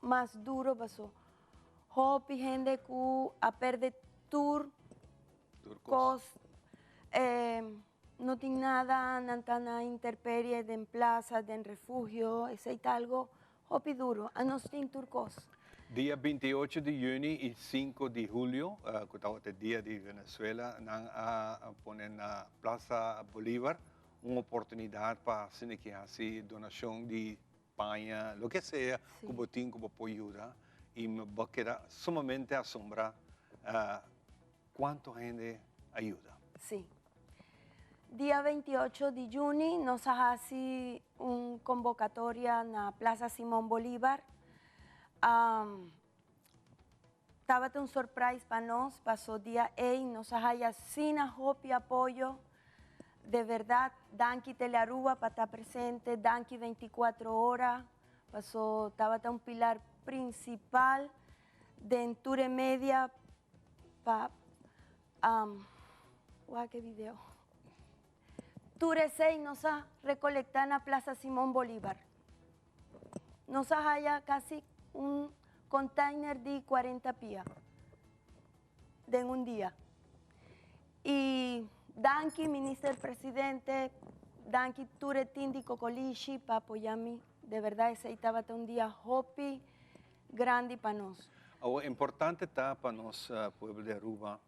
mas duro paso hopi hende cu a perde tur cos, no tin nada, nan ta na intemperie den plaza, den refugio, esey ta algo hopi duro, anos tin tur cos. Dia 28 di juni y 5 di julio, cu tabata e dia di Venezuela, nan a pone na Plaza Bolivar un oportunidad pa asina ki haci donacion di paña, loke sea cu bo tin cu bo por yuda y mi bo keda sumamente asombra cuanto hende a yuda. Sí. Dia 28 di juni nos a haci un convocatoria na Plaza Simón Bolívar. Tabata un surprise pa nos, paso dia ey nos a haya asina hopi apoyo. De verdad, danki Telearuba pa ta presente, danki 24 Ora, paso tabata un pilar principal den tur e media pa wak e video. Tur esey nos a recolecta na Plaza Simón Bolívar. Nos a haya casi un container di 40 pia den un dia. Y danki Minister Presidente, danki tur e team di Cocolishi pa apoya mi. De verdad esey tabata un dia hopi grandi pa nos. Awor importante ta pa nos pueblo di Aruba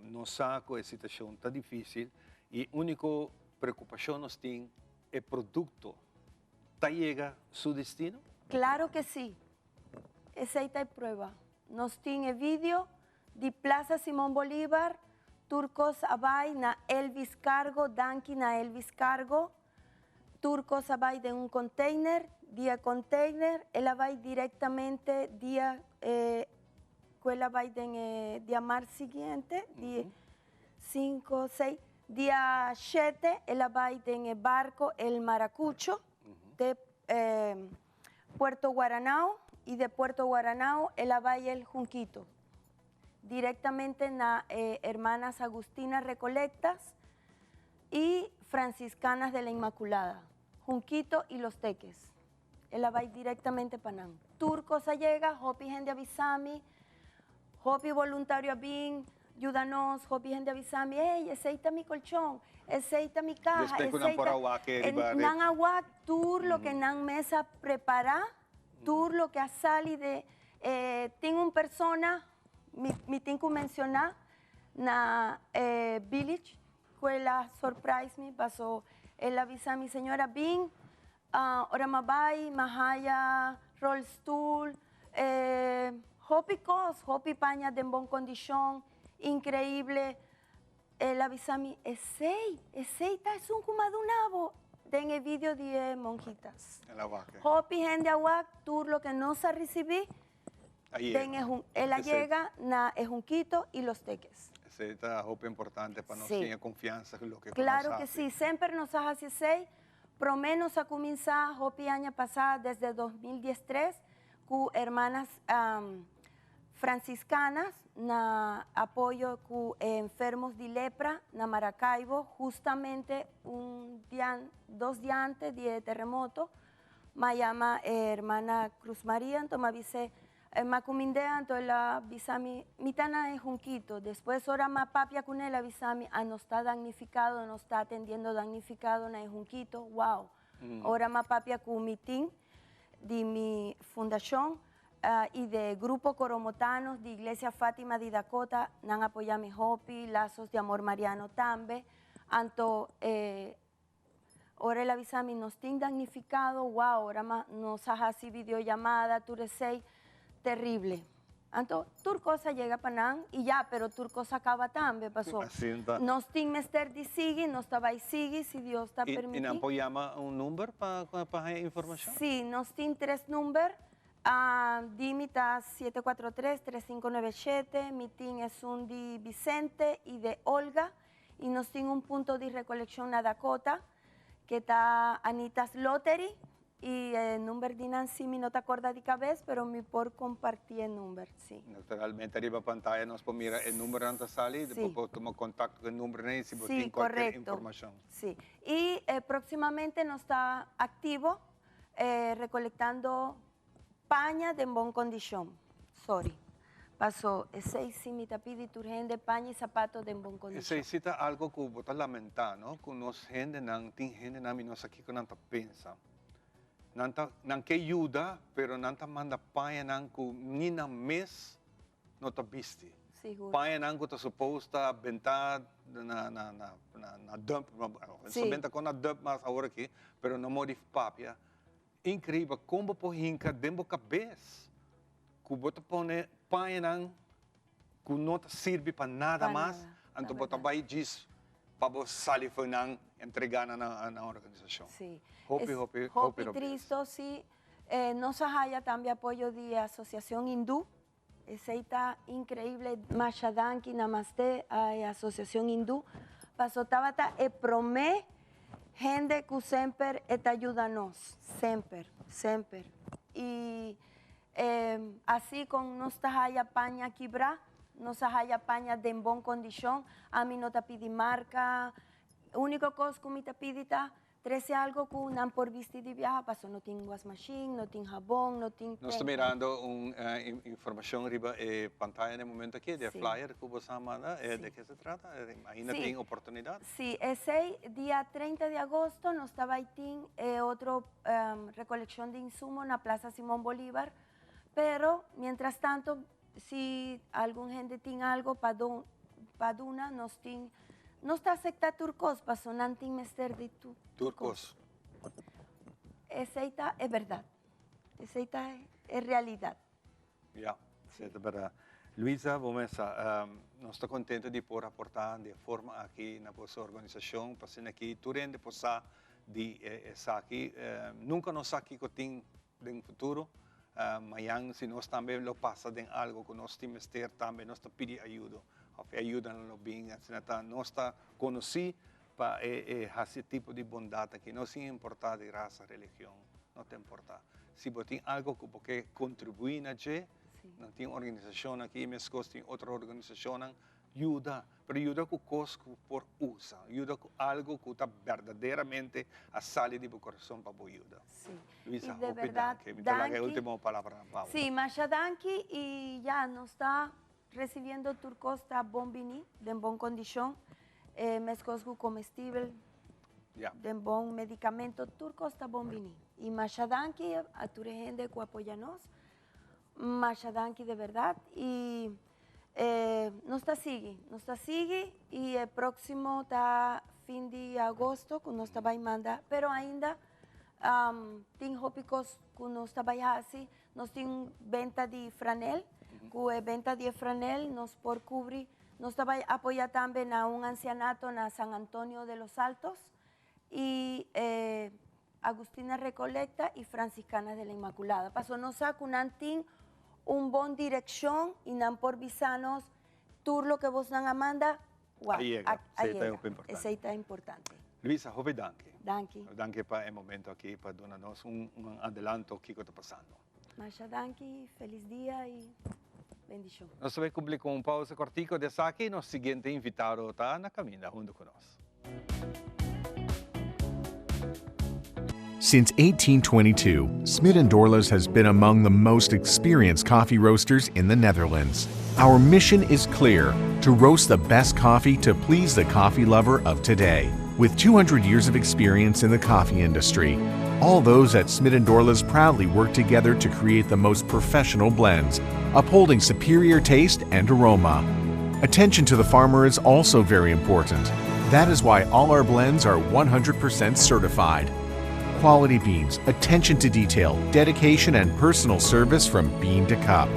nos sa cu e situacion ta dificil y unico preocupacion nos tin e producto ta yega su destino? Claro que si. Esey ta e prueba. Nos tin e video di Plaza Simon Bolivar, tur cos a bay na Elvis Cargo, danki na Elvis Cargo. Tur cos a bay den un container, di e container el a bay directamente dia eh, cu el a bay den e diamars siguiente, di cinco, seis, dia shete el a bay den e barco El Maracucho te eh, Puerto Guaranao y de Puerto Guaranao el a bay El Junquito, directamente na e Hermanas Agustinas Recolectas y Franciscanas de la Inmaculada, Junquito y Los Teques. El a bay directamente pa nan. Tur cos a yega, hopi hende a bisa mi, hopi voluntario a bin yuda nos, hopi hende a bisa mi, ey, esey ta mi colchon, esey ta mi caha, Despues cu nan esey por ta... a wak e riba red. Nan a wak tur loke nan mes a prepara, tur loke a sali de e tin un persona, mi mi tin cu menciona, na e village cu el a surprise mi paso el a bisa mi señora bin ora mi a bay mi a haya rolstoel e hopi cos hopi paña den bon condicion increible el a bisa mi esey esey ta esun cu mi a duna bo den e video di e monjitas El a wak e. hopi hende a wak tur loke nos a ricibi A yega. Den e jun, el a Esey. yega na e Junquito y Los Teques. Esey ta hopi importante pa nos Sí. tin e confiansa cu loke cu nos Claro que haci. sí, semper nos a haci esey. Prome nos a cuminsa hopi aña pasa desde 2013 cu hermanas franciscanas na apoyo cu e enfermos di lepra na Maracaibo, justamente un dia, dos dia antes di e terremoto. M'a yama e hermana Cruz Maria, anto m'a bis'é, m'a cumind'é, anto el a bisa mi, Mi ta na e Junquito. Despues ora m'a papia cun'é, el a bisa mi, A nos ta damnificado, nos ta atendiendo damnificado na e Junquito. Wow! Ora m'a papia cu mi team di mi fundacion y de Grupo Coromotanos di Iglesia Fatima di Dakota, nan a apoya mi hopi, Lazos de Amor Mariano tambe. Anto e Ora el a bisa mi nos tin damnificado, wow, ora ma nos a haci videollamada, tur esey, terrible. Anto tur cos a yega pa nan y ya, pero tur cos a caba tambe, paso Así ta. nos tin mester di sigui, nos ta bay sigui si Dios ta Y, y permiti. nan por yama un number pa pa haya informacion? Sí, nos tin tres number, di mi ta 743 3597, mi tin esun di Vicente y de Olga, Y nos tin un punto di recoleccion na Dakota, que ta Anita's Lottery, y e number di nan si mi no ta corda di cabes, pero mi por comparti e number, si. Naturalmente riba pantaya nos por mira e numbernan ta sali, bo por tuma contacto cu e numbernan y si bo tin cualkier informacion. Si, y proximamente nos ta activo recolectando Paña den bon kondishon. Sorry. Paso esei si mi ta pidi tur hende paña y sapato den bon kondishon. Esei si ta algo ku bo ta lamentá, no? Ku nos hendenan, tin hendenan mi no sa kiko nan ta pensa. Nan ta, nan ke yuda, pero nan ta manda pañanan ku ni nan mes no ta bisti. Sigur. Pañanan ku ta supos ta bentá na, na, na, na, na dump, Si. So benta kon na dump mas awor aki, pero no modi papia. Increíbel con bo por hinca den bo cabes cu bo ta pone pañanan cu no ta sirbi pa nada Pa mas, nada, anto ta bo ta berdad. bay djis pa bo sali for nan entrega nan na nan organisacion. Sí. Hopi, Es hopi, hopi hopi robes. tristo, sí. Nos a haya tambe apoyo di Asociacion Hindú. Esey ta increíble. Masha danki, namaste a e Asociacion Hindú. Paso tabata e prome hende cu semper e ta yuda nos. Semper, semper. Y asi con nos ta haya paña kibra, nos a haya paña den bon condicion. Ami no ta pidi marca. Unico cos cu mi ta pidi ta Trece algo cu nan por bisti di biaha paso no tin wasmachine, no tin habon, no tin Nos ta mirando un informacion riba e pantaya na e momento aki, di e flyer cu bo sa manda. De ke se trata? Ainda tin oportunidad? Si, esey dia 30 di agosto nos ta bay tin e otro recoleccion di insumo na Plaza Simon Bolivar, pero mientras tanto Si algun hende tin algo pa pa duna nos tin nos ta acepta tur cos paso nan tin mester di tur Tur cos. Esey ta e berdad. Esey ta e realidad. Ya, esey ta berdad. Luisa, bo mesa, nos ta contento di por aporta di e forma aki na boso organisacion pa asina aki tur hende por sa. di esaki. Nunca nos sa kico tin den futuro. Mañan si nos tambe lo pasa den algo cu nos tin mester tambe nos ta pidi ayudo of e ayudanan lo bin. Asina ta nos ta conoci pa e haci e tipo di bondad aki no sin importa di rasa, religion, no ta importa. Si bo tin algo cu bo ke contribui na dje, nan tin organisacionnan aki mescos tin otro organisacionnan, yuda, pero yuda cu cos cu por usa, yuda cu algo cu ta berdaderamente a sali di bo corazon pa bo yuda. Luisa, Y de hopi berdad, danki. Mi ta laga e danki. ultimo palabranan pa bo. Sí, masha danki y ya nos ta recibiendo tur cos ta bon bini, den bon condicion, eh, mescos cu comestibel, Ja. den bon medicamento, tur cos ta bon bini. Y masha danki a tur e hende cu apoya nos, masha danki de berdad y eh, nos ta sigui, nos ta sigui y e proximo ta fin di agosto cu nos ta bay manda, pero ainda um, tin hopi cos cu nos ta bay haci, nos tin benta di franel, cu e benta di e franel nos por cubri, nos ta bay apoya tambe na un ancianato na San Antonio de los Altos y eh, Agustina Recolecta y Franciscanas de la Inmaculada. Paso nos sa cu nan tin un bon direccion y nan por bisa nos tur loke bosnan a manda, wak, A yega. a, a Esey ta yega. hopi importante. Esey ta importante. Luisa, hopi danki. Danki. Danki pa e momento aki pa duna nos un un adelanto kico ta pasando. Masha danki, feliz dia y bendicion. Nos ta bay cumpli cu un pausa cortico di esaki, nos siguiente invitado ta na caminda hunto cu nos. Since 1822, Smit & Dorlas has been among the most experienced coffee roasters in the Netherlands. Our mission is clear, to roast the best coffee to please the coffee lover of today. With 200 years of experience in the coffee industry, all those at Smit & Dorlas proudly work together to create the most professional blends, upholding superior taste and aroma. Attention to the farmer is also very important. That is why all our blends are 100% certified. Quality beans, attention to detail, dedication, and personal service from bean to cup.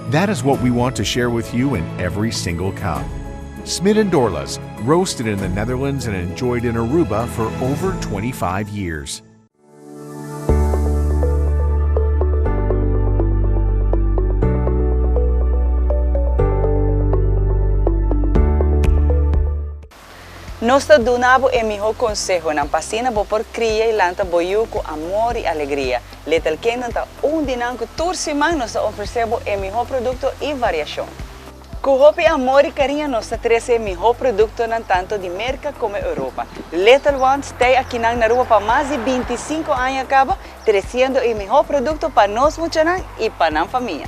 That is what we want to share with you in every single cup. Smit and Dorlas, roasted in the Netherlands and enjoyed in Aruba for over 25 years. Nos ta duna bo e mihó konsehonan pa asina bo por kria i lanta bo yu ku amor i alegria. Little Kingdom ta un di nan ku tur siman nos ta ofresé bo e mihó produkto i variashon. Ku hopi amor i kariño nos ta trese e mihó produktonan tanto di Merka komo Europa. Little Ones tei akinan na Aruba pa mas di 25 aña kaba, tresiendo e mihó produkto pa nos muchanan i pa nan famia.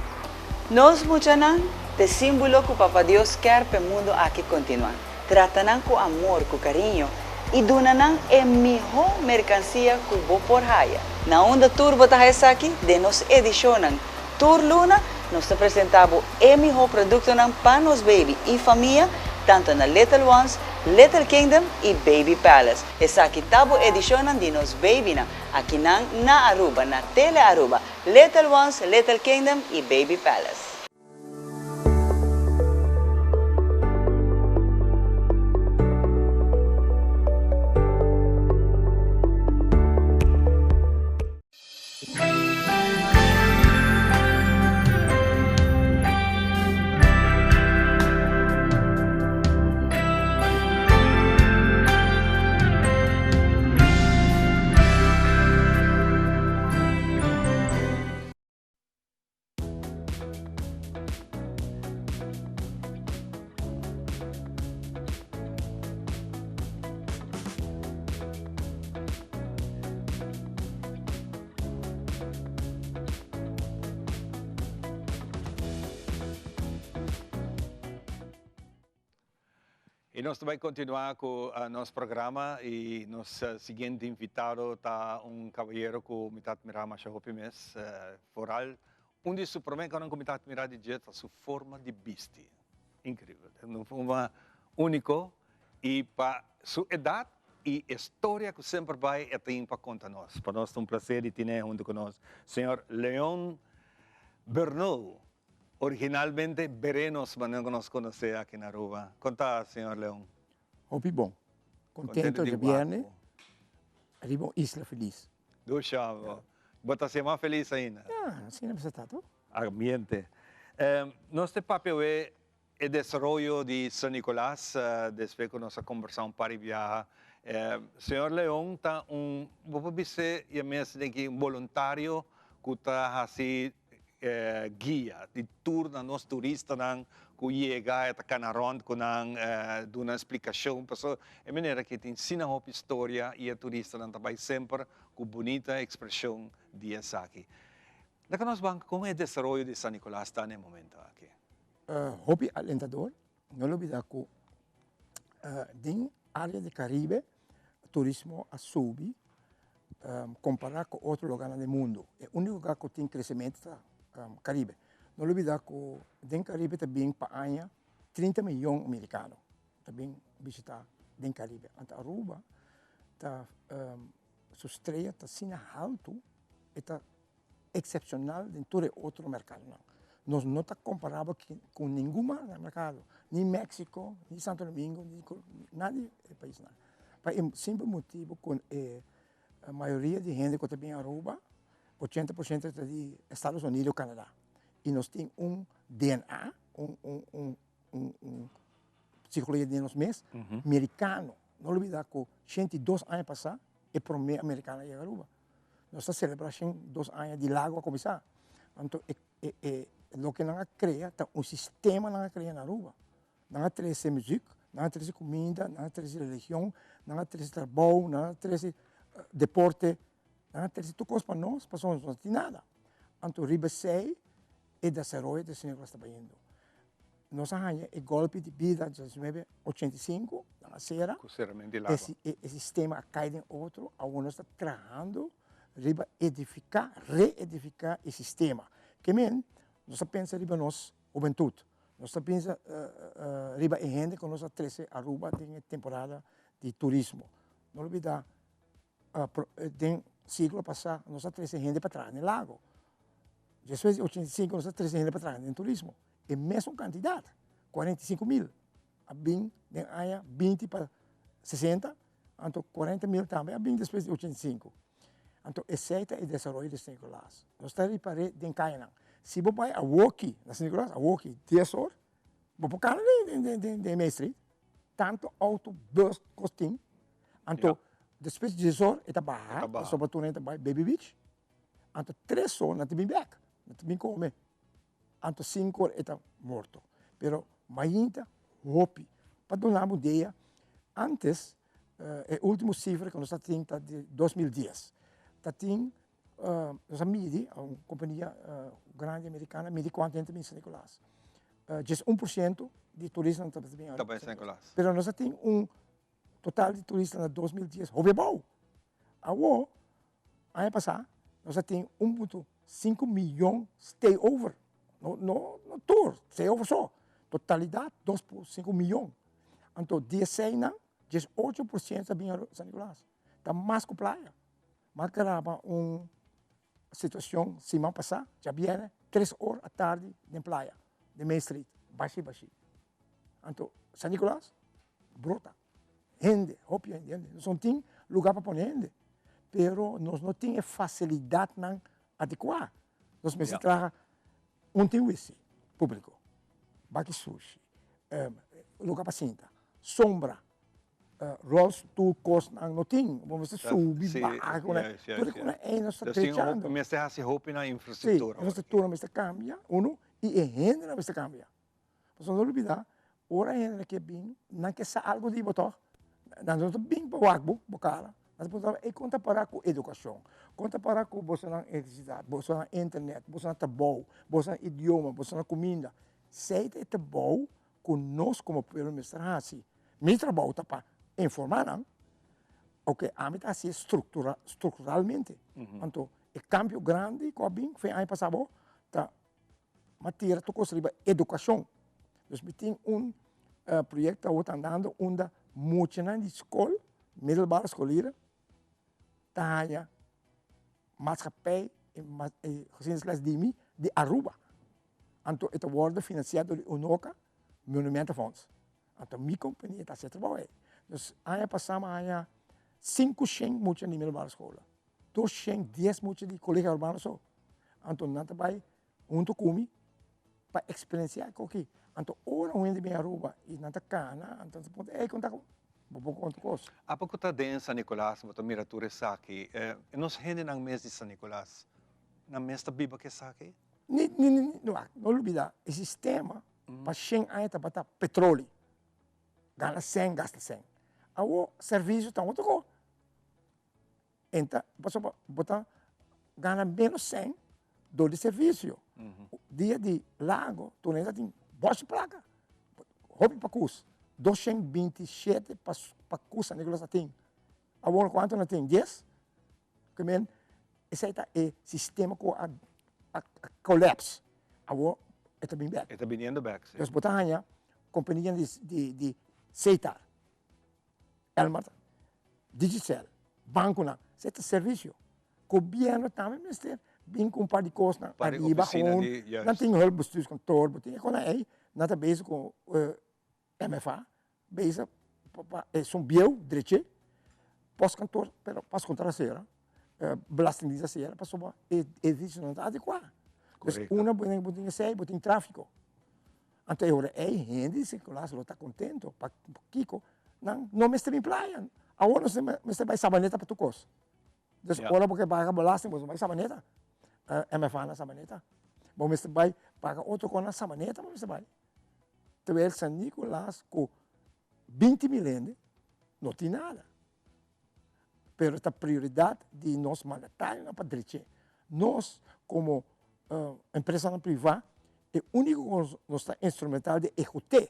Nos muchanan t'e símbolo ku Papa Dios kèr p'e mundu aki kontinuá. Trata nan ku amor, ku kariño i duna nan e mihó merkansia ku bo por haya. Na unda tur bo ta haya esaki? Den nos edishonnan. Tur luna nos ta presentá bo e mihó produktonan pa nos baby i famia, tantu na Little Ones, Little Kingdom i Baby Palace. Esaki ta bo edishonnan di nos babynan, akinan na Aruba, na Tele Aruba, Little Ones, Little Kingdom i Baby Palace. Y nos ta bay continua cu nos programa y nos siguiente invitado ta un caballero cu mi ta admira masha hopi mes, vooral un di su prome conan cu mi ta admira di dje ta su forma di bisti, increibel, un forma unico Y pa su edad y e storia cu semper bay e tin pa conta nos. Pa nos ta un placer di tine hunto cu nos señor Leon Bernou, originalmente Berenos manera cu nos conoce aki na Aruba. Con ta señor Leon? Hopi bon. Contento djabierne. Riba un isla felis. Dushi amo. Bo ta hacié mas felis ainda. Ya, asina mester ta to. Ambiente. Nos te papia awe e desaroyo di San Nicolas, despues cu nos a combersa un par di biaha. Señor Leon ta un, bo por bis'é e mes den ki un boluntario cu ta haci guia di tur na nos turistanan cu yega e ta cana rond cu nan duna splicacion pasobra e manera ki tin asina hopi historia y e turistanan ta bay semper cu bunita expresion di esaki. Laga nos ban con e desaroyo di San Nicolas ta na e momento aki. Hopi alentador, no lubida cu den area di Caribe turismo a subi compara cu otro lugarnan den mundo. E unico lugar cu tin crecemento ta Caribe. No lubida cu den Caribe ta bin pa aña 30 miyon americano ta bin bishita den Caribe. Anto Aruba ta su strea ta asina halto e ta excepcional den tur e otro mercadonan. Nos no ta comparabel cu ningun mercado, ni Mexico, ni Santo Domingo, ni nada di e paisnan. Pa e simpel motibo cu e mayoria di hende cu ta bin Aruba, 80% ta di Estados Unidos, Canada. Y nos tin un DNA, un, un, un, un, un psicologia den nos mes, mericano. No olbida cu 102 aña pasa e prome americano a yega Aruba. Nos ta celebra 102 aña di Lago a cuminsa. Anto e, e, e, loke nan a crea ta un sistema nan a crea na Aruba. Nan a trece muziek, nan a trece cuminda, nan a trece religion, nan a trece trabou, nan a trece deporte, nan a trece tur cos pa nos, pasobra nos no tin nada. Anto riba esey e desaroyo di San Nicolas ta bayendo. Nos a haña e golpi di bida 1985, nan a cera. Cu ceramento di Lago. E, e sistema a cay den otro, awor nos ta trahando riba edifica, reedifica e sistema. Ke men, nos ta pensa riba nos hubentud, nos ta pensa riba e hende cu nos a trece Aruba den e temporada di turismo. No lubida, den siglo pasa nos a trece hende pa traha den Lago. Despues di 85 nos a trece hende pa traha den turismo. E mesun cantidad, 45 mil, a bin den aña 20 pa 60, anto 40 mil tambe a bin despues di 85. Anto esey ta e desaroyo di San Nicolas. Nos ta ripare den cayanan. Si bo bay awoki na San Nicolas, awoki 10 or, bo por cana den Main Street. Tanto auto, bus, cos tin. Anto, despues di 10 or, e ta baha, pasobra tur hende ta bay Baby Beach. Anto 3 or nan ta bin bek, nan ta bin come. Anto 5 or e ta morto. Pero mainta hopi. Pa duna bo idea, antes, e ultimo cifra cu nos ta tin ta di 2010. Ta tin, nos a midi, un compania grandi americana a midi cuanto hende ta bin San Nicolas. 11% di turistanan ta bin Ta bay San Nicolas. Pero nos a tin un total di turista na 2010 hopi abou. Awo, aña pasa, nos a tin 1.5 miyon stay over. No, no, no tour, stay over so. Totalidad 2.5 miyon. Anto, di eseynan, 18% ta bin San Nicolas. Ta mas cu playa. M'a graba un situacion siman pasa, djabierne, 3 or atardi den playa, den Main Street, bashi bashi. Anto, San Nicolas, brota. Hende, hopi hende, hende. Nos no tin lugar pa pone hende. Pero nos no tin e facilidadnan adecua. Nos mester traha un tin wc publico, baki sushi, lugar pa sinta, sombra, rolstoel cosnan no tin. Bo mester subi, baha, tur e cosnan ey nos ta trechando. Mester haci hopi na infrastructura. Si, infrastructura mester cambia, uno, y e hendenan mester cambia. Pasobra no lubida, ora e hende ke bin, nan ke sa algo di bo tog. Nan no ta bin pa wak bo, bo kara. Nan ta puntra, ey kon ta para ku edukashon? Kon ta para ku bosonan elektrisidat, bosonan internet, bosonan trabou, bosonan idioma, bosonan kuminda? Esei ta e trabou ku nos komo pueblo mester hasi. Mi trabou ta pa informa nan, oke, ami ta hasié strukturalmente. Anto e kambio grandi ku a bin fe aña pasá bo ta m'a tira tur cos riba educacion. Dus mi tin un proyecto awor ta andando unda muchanan di school, middelbare scholieren, ta haya maatschappij y geschiedenisles di mi di Aruba. Anto e ta wordo financia door di UNOCA, Monumentenfonds. Anto mi compania ta haci e trabou ey. Dus aña pasa mi a haya. 500 mucha di middelbare school, 210 mucha di Colegio Arubano so. Anto nan ta bai hunto ku mi pa eksperensiá e koki. Anto ora un hende bin Aruba i nan ta kana, anto nan ta puntra, ey kon ta ku bo por konta kos? Apa ku ta den San Nicolas bo ta mira tur esaki? E nos hendenan mes di San Nicolas, nan mes ta biba ku esaki? Ni, ni, ni, no, no lubida, e sistema pa shen aña tabata petroli. Gana sèn, gasta sèn. Awor servisio ta otro kos. Enta, pasobra bo ta gana menos sèn dor di servisio. Dia di lago, tur hende ta tin bòshi plaka. Hopi pakus, 227 pakus San Nicolas a tin. Awor kuantu nan tin? Dies? Ke men, esei ta e sistema ku a collapse. Awor e ta bin bèk. E ta biniendo bèk, si. Dus bo ta haña kompania di Setar, Elmar, Digicel, bankonan, esei ta servisio. Gobièrnu tambe mester bin ku un par di kosnan ariba gewoon. Nan tin hulpbestuurskantoor, bo tin e konan ei, nan ta bezig ku MFA, bezig pa esun bieu drechi, postkantoor, pero postkantoor a sera, belastingdienst a sera pasobra e edificio no ta adecua. Dus una bo tin esey, bo tin trafico. Anto e ora ey hende di San Nicolas lo ta contento, pakiko nan no mester bin playa, awor nos mester bay Sabaneta pa tur cos. Dus ora bo ke paga belasting bo mester bai Sabaneta, MFA na Sabaneta, bo mester bai paga otro kos na Sabaneta bo mester bai. Terwijl San Nicolas ku 20.000 hende no tin nada. Pero ta prioridat di nos mandatarionan pa dreche. Nos komo empresanan privá e úniko ku nos ta instrumental di ehekut'é.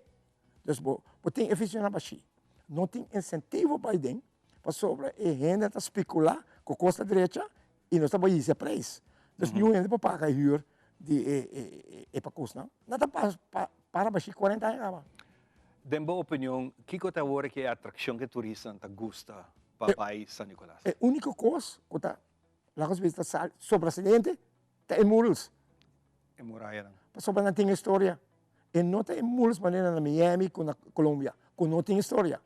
Dus bo tin efisionan bashí, no tin insentivo pa aden pasobra e hende ta speculá ku kos ta drecha i nos ta bai hisa e preis. Dus niun hende por paga e hür di e pakusnan. Nan ta para bashí kuarenta aña kaba. Den bo opinion, kiko ta awor ki e atrakshon ku e turistanan ta gusta pa bai San Nicolas? E úniko kos ku ta laga nos bisa ta sobresaliente ta e murals. E murayanan. Pasobra nan tin historia. E no ta e murals manera na Miami ku na Colombia, ku no tin historia.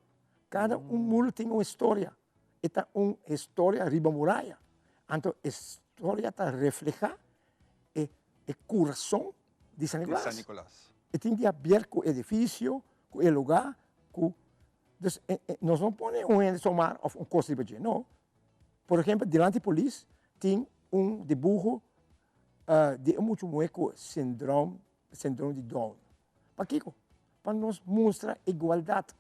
Kada un muro tin un historia. E ta un historia riba muraya. Anto e historia ta refleha e e kurason di San Nicolas. Di San Nicolas. E tin di haber ku edifisio, ku e lugá, ku dus nos no pone un hende somar òf un kos riba dje, no. Por ehempel dilanti polis tin un dibuho di e mucha muhé ku sindrom sindrom di Down. Pakiko? Pa nos mustra igualdat.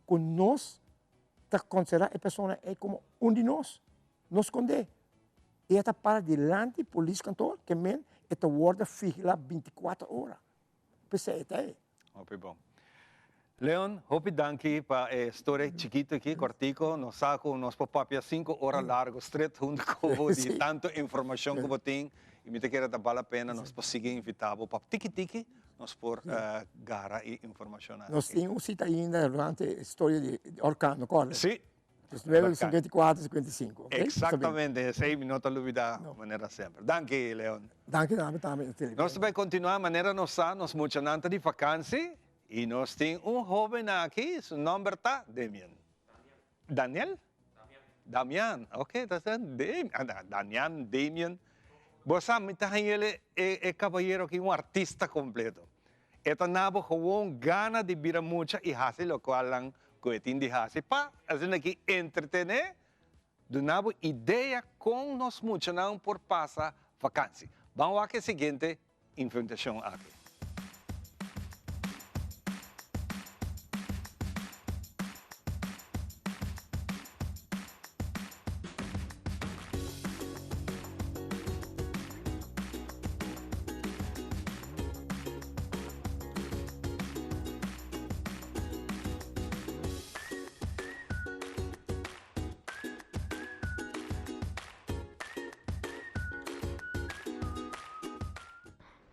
ku nos ta konsiderá e persona ei komo un di nos, no skond'é. I e ta para dilanti polis kantor, ke men e ta wòrdu vigilá 24 ora. P'esei e ta ei. Hopi bon. Leon, hopi danki pa e storia chikitu aki, kòrtiku. Nos sa ku nos por papia sinku ora largu stret huntu ku bo di tantu informashon ku bo tin. I mi ta kere ta bal la pena nos por sigui invitá bo pa tiki tiki nos por gara e informashon aki. Nos tin un sita ainda durante e storia di orkan, no kòrda? Si. Dus 9, 54, 55. Ok? Exactamente, esei mi no ta lubida manera semper. Danki, Leon. Danki tambe tambe. Nos ta bai kontinuá manera nos sa, nos muchanan ta di vakansi i nos tin un hóben aki, su nòmber ta Demian. Daniel? Damian. Ok, ta ser Damian, Damian. Bo sa, mi ta haña el e kabayero aki un artista kompleto. E ta nabo gewoon gana di bira mucha i hasi lokualnan ku e tin di hasi pa asina aki entretené, duna bo idea kon nos muchanan por pasa vakansi. Ban wak e siguiente Inventacion aki.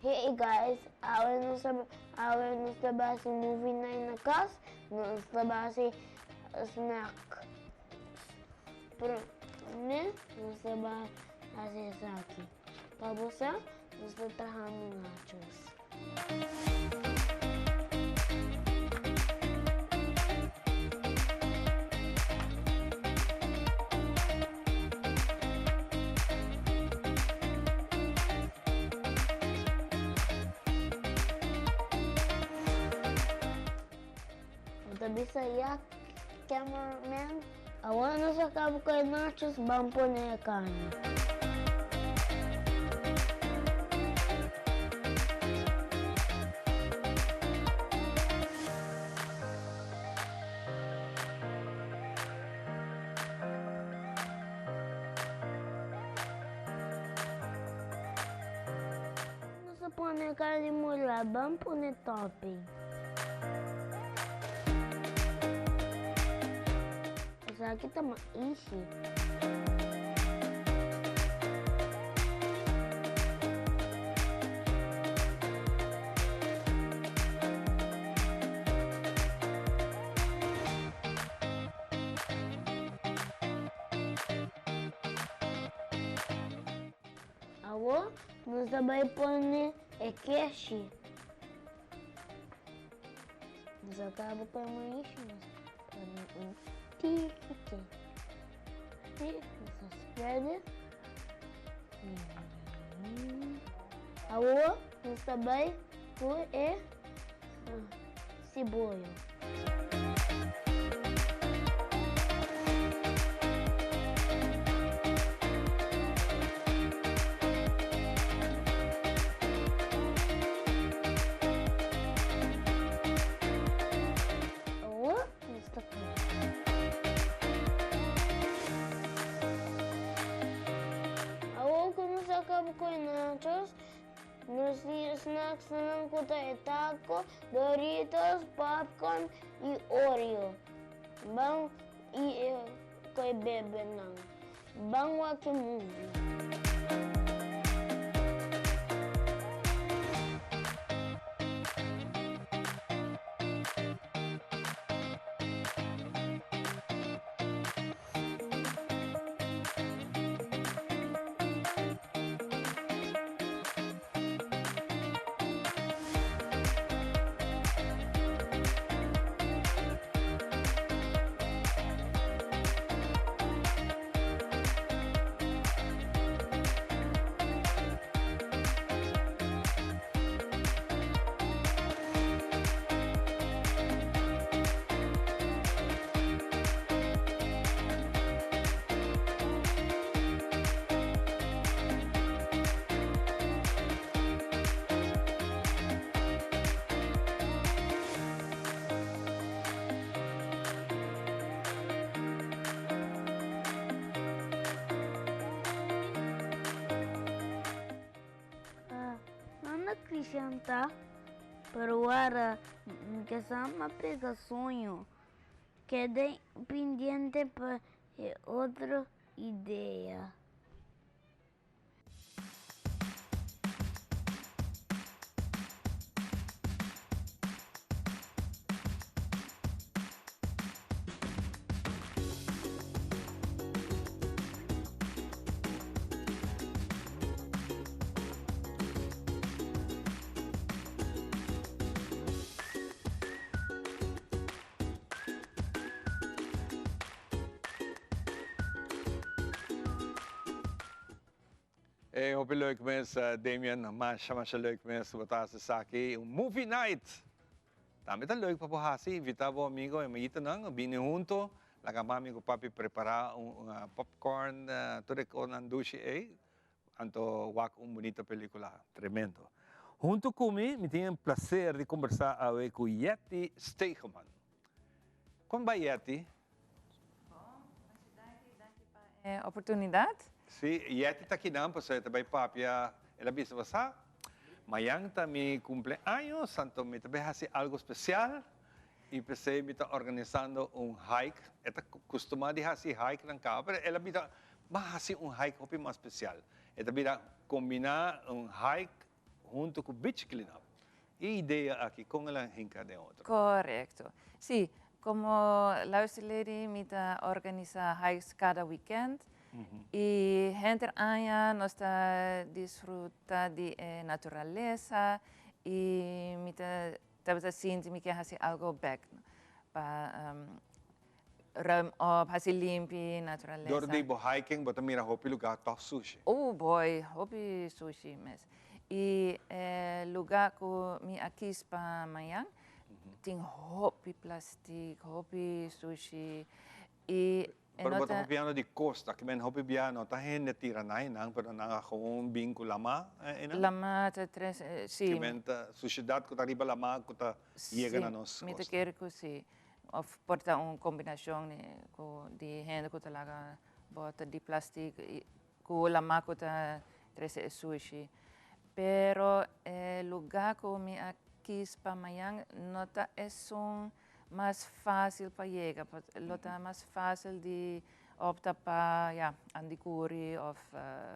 Hey guys, awe nos ta awe nos ta bai hasi movie night na kas, nos ta bai hasi snack. Promé nos ta bai hasi esaki. Pa bo sa, nos ta trahando nachos. Bo ta bisa ya cameraman? Awor nos a caba cu e nachos, ban pone e carni. Nos a pone e carni mula, ban pone topping. Esaki ta maishi. Awor nos ta bai pone e keshi. Nos a kaba ku e maishi, nos pone un tiki keshi. Nos a spread it. Awor nos ta bai ku e siboyo. Awor nos ta kla. Awor ku nos a kaba ku e nachos, nos tin snacksnan ku ta e taco, Doritos, popcorn y Oreo. Ban y e koe bebenan. Ban wak e movie. Anda Christian ta? Pero wara, mi ke sa m'a pega soño. Keda pendiente pa e otro idea. Hey, hopi leuk mes, Damian. Masha, masha leuk mes. Bo ta haci esaki. Un movie night. Tambe ta leuk pa bo haci. Invita bo amigo y amiguitonan. Bini hunto. Laga mami cu papi prepara un popcorn. Tur e cosnan dushi ey. Anto wak un bunita pelicula. Tremendo. Hunto cu mi, mi tin e placer di combersa awe cu Yetty Stegeman. Con bai Yetty? Bon, masha danki, danki pa e oportunidad. Si, Yetty ta kinan pasobra e ta bai papia, el a bisa bo sa, mayan ta mi cumpleaños, anto mi ta bai haci algo special y p'esey mi ta organisando un hike. E ta custuma di haci hike nan caba, pero el a bisa Bo a hasi un hike hopi mas spesial. E ta bira kombiná un hike huntu ku beach clean up. E idea aki kon el a hinka den otro? Korekto. Sí, komo luisterlady mi ta organisá hikes kada wikènt i henter aña nos ta disfruta di e naturalesa i mi ta tabata sinti mi ke hasi algo bèk pa Ruim op, hasi limpi, naturalesa. Dor di bo hiking bo ta mira hopi lugar tòg sushi. Oh boy, hopi sushi mes. I e lugar ku mi a kis pa mañan Tin hopi plastic, hopi sushi y e Pero no bo ta ta. papiando di costa, ke men hopi bia no ta hende tira na einan, pero nan a gewoon bin ku lama einan? Lama ta trese, si. Ke men ta sushidat ku ta riba lama ku ta yega na nos Si, mi ta costa. kere ku si. Of por ta un combinacion ku di hende ku ta laga bota di plastic y ku lama ku ta trese e sushi. Pero e luga ku mi a kis pa mañan no ta esun mas fácil pa yega. Lo ta mas fácil di opta pa ya Andicuri of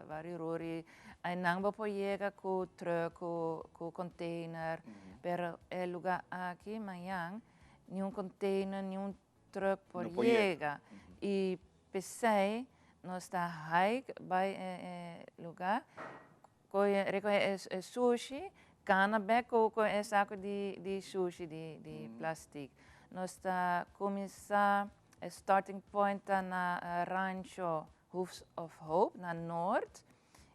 Wariruri. Einan bo por yega ku truck, ku container. Pero e luga aki mañan ni un container, ni un truck por yega. Y p'esei nos ta hike bai e lugar, coge recoge e sushi, cana bek cu e saco di sushi di plastic. Nos ta cuminsa, e starting point ta na Rancho Hoofs of Hope na Noord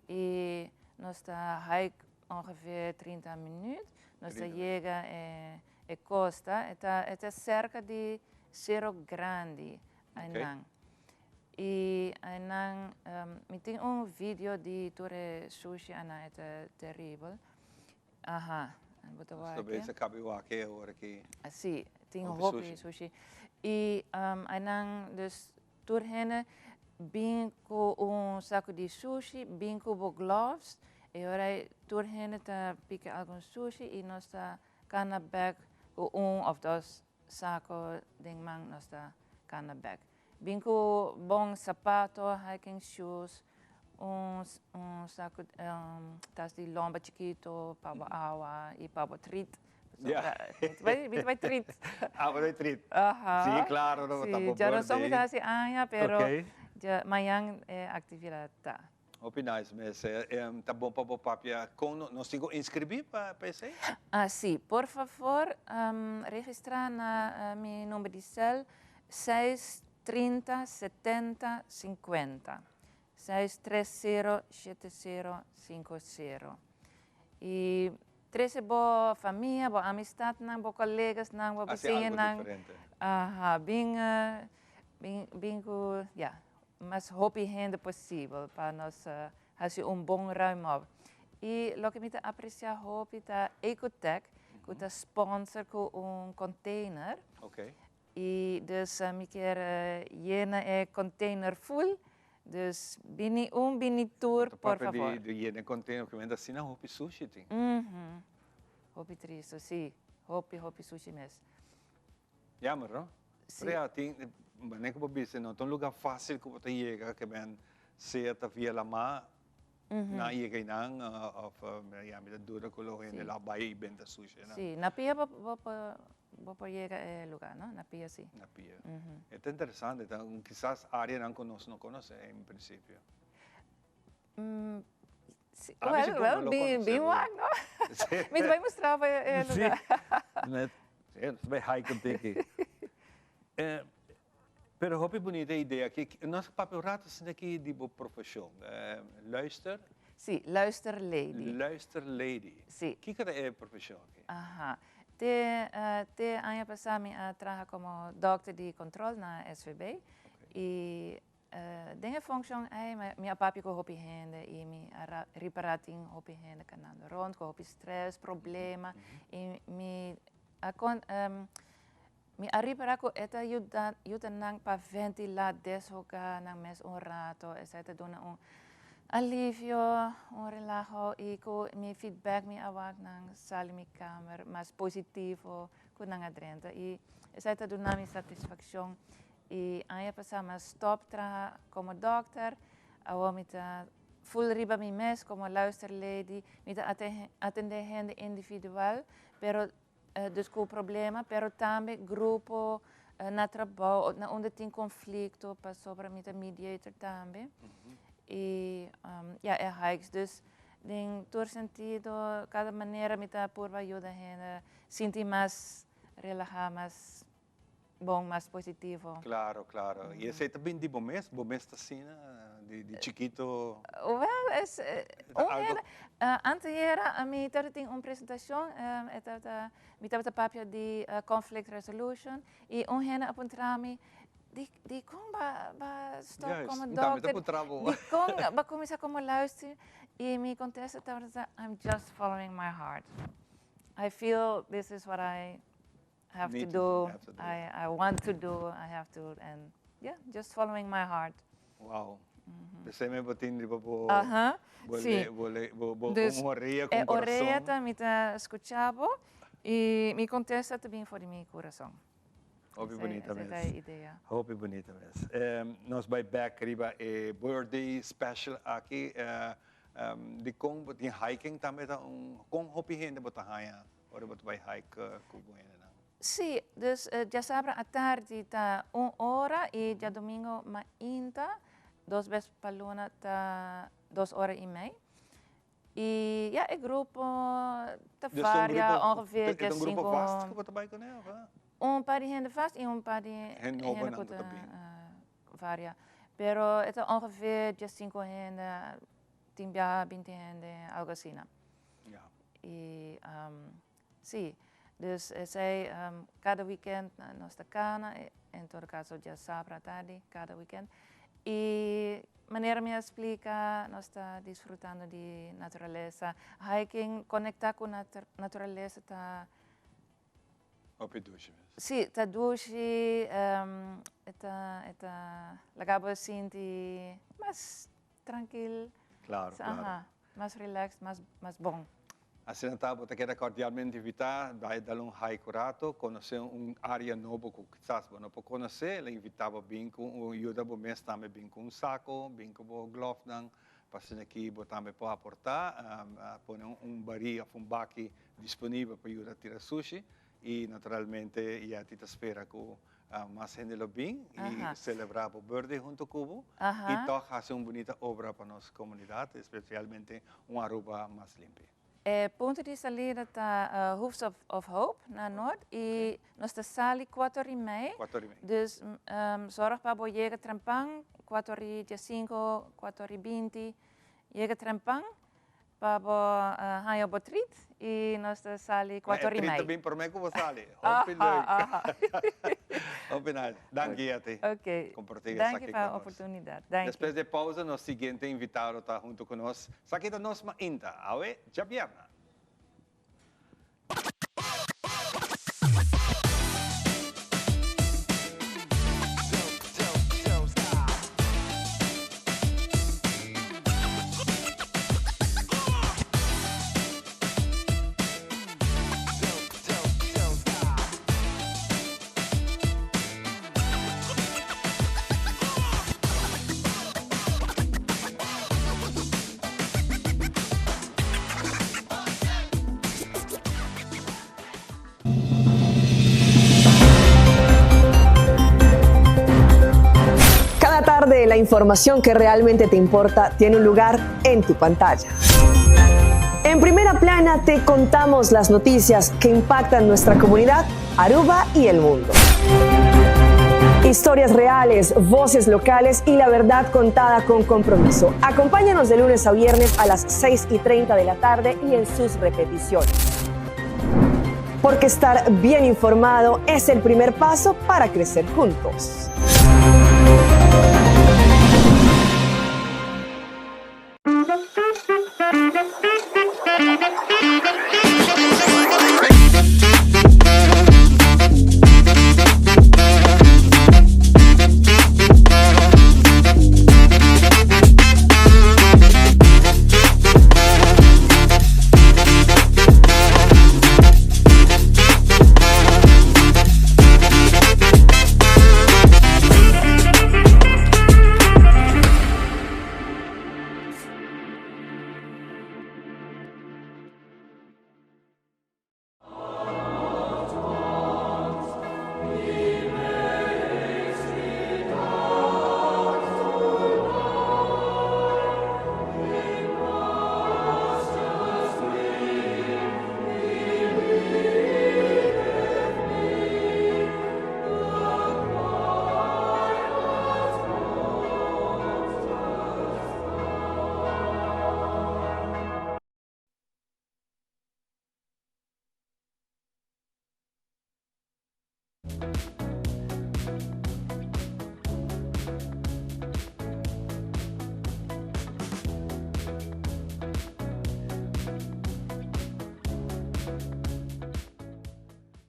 y nos ta hike ongeveer 30 minuut. Nos ta yega e costa, e ta cerca di Cerro Grandi einan. Y einan mi tin un video di tur e sushi einan, e ta terribel. Aha, bo ta wak. Nos ta bezig kabi wak e ora ki. Si, tin hopi sushi. Y einan dus tur hende bin ku un saku di sushi, bin ku bo gloves. E ora ei tur hende ta pika algun sushi y nos ta kana bek ku un of dos sako den man nos ta kana bek. Bin ku bon sapato, hiking shoes, un un saku tas di lomba chikito pa bo awa y pa bo treat. Mi ta bai treat. Ah, bo ta bai treat. Aha. Si, claro, no, ta bo birthday. Djaroson mi ta hasi aña, pero mañan e actividad ta. Hopi nice mes. Ta bon pa bo papia con nos tin cu inscribi pa esey? Ah, si. Por favor, registra na mi number di cel seis 30 70 50. 630 70 50. Y trece bo famia, bo amistadnan, bo colegasnan, bo Haci algo bisiñanan. diferente. Aha, bin, bin, bin cu, ya, mas hopi hende posibel pa nos haci un bon ruim op. Y loke mi ta aprecia hopi ta Ecotech, cu ta sponsor cu un container. Y dus mi kier yena e container full. Dus bini un bini tur, por Papia favor. di yena e container, porque menda asina hopi sushi tin. Hopi tristo, si. Hopi, hopi sushi mes. Jammer, no? Si. Pero ya, tin, manera ku bo bisa, no ta un lugar fácil ku bo ta yega, ke men sea ta via lamá, nan yega einan, òf ya mi ta duda ku lo hende la bai i benta sushi einan. Si, na pia bo bo por bo por yega e lugar, no? Na pia si. Na pia. E ta interesante, ta un kisas areanan ku nos no konosé en prinsipio. Si, well, well, bin, bin wak, no? Mi ta bai mustra bo e lugar. Si, si, nos ta bai hike un tiki. Pero hopi bunita e idea aki. Nos a papia un rato asina aki di bo profesion. Luister? Si, luister lady. Luister lady. Si. Kiko ta e profesion aki? Aha. Te, te aña pasa mi a traha como dokter di control na SVB. Y Den e funccion ei mi a papia cu hopi hende y mi a ripara tin hopi hende canando rond cu hopi stress, problema y mi a mi a ripara cu e ta yuda yuda nan pa ventila, deshoga nan mes un rato, esei ta duna un alivio, un relaho y cu mi feedback mi a wak nan sali mi kamer mas positivo cu nan a drenta y esei ta duna mi satisfaccion. Y aña pasa mi a stop traha como dokter, awor mi ta full riba mi mes como luisterlady, mi ta atende hende individual, pero dus cu problema, pero tambe grupo na trabou, na unda tin conflicto, pasobra mi ta mediator tambe. Y ya e hikes, dus den tur sentido, cada manera mi ta purba yuda hende sinti mas relaha, mas. bon, mas positivo. Claro, claro. Y esey ta bin di bo mes? Bo mes ta asina di chikito? Wel, es un hende, anteayera mi tabata tin un presentacion, e tabata, mi tabata papia di conflict resolution y un hende a puntra mi, di dicon ba ba stop como dokter, dicon ba cuminsa como luister? Y mi contesta tabata, I'm just following my heart. I feel this is what I have to do, I want to do, I have to, and yeah, just following my heart. Wow. P'esei mi bo tin riba bo, bo, si. bo, bo, bo, dus, un orea ku un kurason. E orea ta mi ta skucha bo i mi kontesta ta bin for di mi kurason. Hopi bunita mes. Esei ta e idea. Hopi bunita mes. Nos bai bek riba e birthday special aki. Dikon bo tin hiking tambe ta un, kon hopi hende bo ta haña Ora bo ta bai hike ku bo hendenan? Sí, dus djasabra atardi ta un ora i djadumingu mainta dos bes pa luna ta dos ora i mei. I ya e grupo ta varia ongeveer dja sinku. E ta un grupo vast ku bo ta bai kuné òf? Un par di hende vast i un par di hende ku ta varia. Pero e ta ongeveer dja sinku hende, tin bia binti hende, algo asina. Y si, dus esey cada weekend nos ta cana, en todo caso diasabra atardi cada weekend. Y manera mi a splica nos ta disfrutando di naturalesa, hiking, conecta cu naturalesa ta. Hopi dushi mes. Si, ta dushi, e ta e ta laga bo sinti mas trankil. Claro, claro. Mas relaxed, mas mas bon. Asina ta, bo ta keda cordialmente invita bai dal un hike un rato, conoce un area nobo cu kisas bo no por conoce, lo invita bo bin cu un yuda bo mes tambe bin cu un saco, bin cu bo glovenan, pa asina aki bo tambe por aporta, pone un bari of un baki disponibel pa yuda tira sushi y naturalmente Yetty ta spera cu mas hende lo bin y celebra bo birthday hunto cu bo y toch haci un bunita obra pa nos comunidad, especialmente un Aruba mas limpi. E punto di salida ta Hoofs of Hope na Noord y nos ta sali cuater y mei. Cuater y mei. Dus zorg pa bo yega trempan, cuater y diescinco, cuater y binti, yega trempan. Pa bo haña bo treat y nos ta sali cuater y mei. E treat ta bin prome cu bo sali. Hopi leuk. Hopi nice. Danki Yetty. Ok. Comparti esaki Danki cu pa nos. oportunidad. Danki. Despues di e pausa nos siguiente invitado ta hunto cu nos. Esaki ta nos mainta. Awe djabierna. Cada tarde la información que realmente te importa tiene un lugar en tu pantalla. En primera plana te contamos las noticias que impactan nuestra comunidad, Aruba y el mundo. Historias reales, voces locales y la verdad contada con compromiso. Acompáñanos de lunes a viernes a las 6 y 30 de la tarde y en sus repeticiones. Porque estar bien informado es el primer paso para crecer juntos.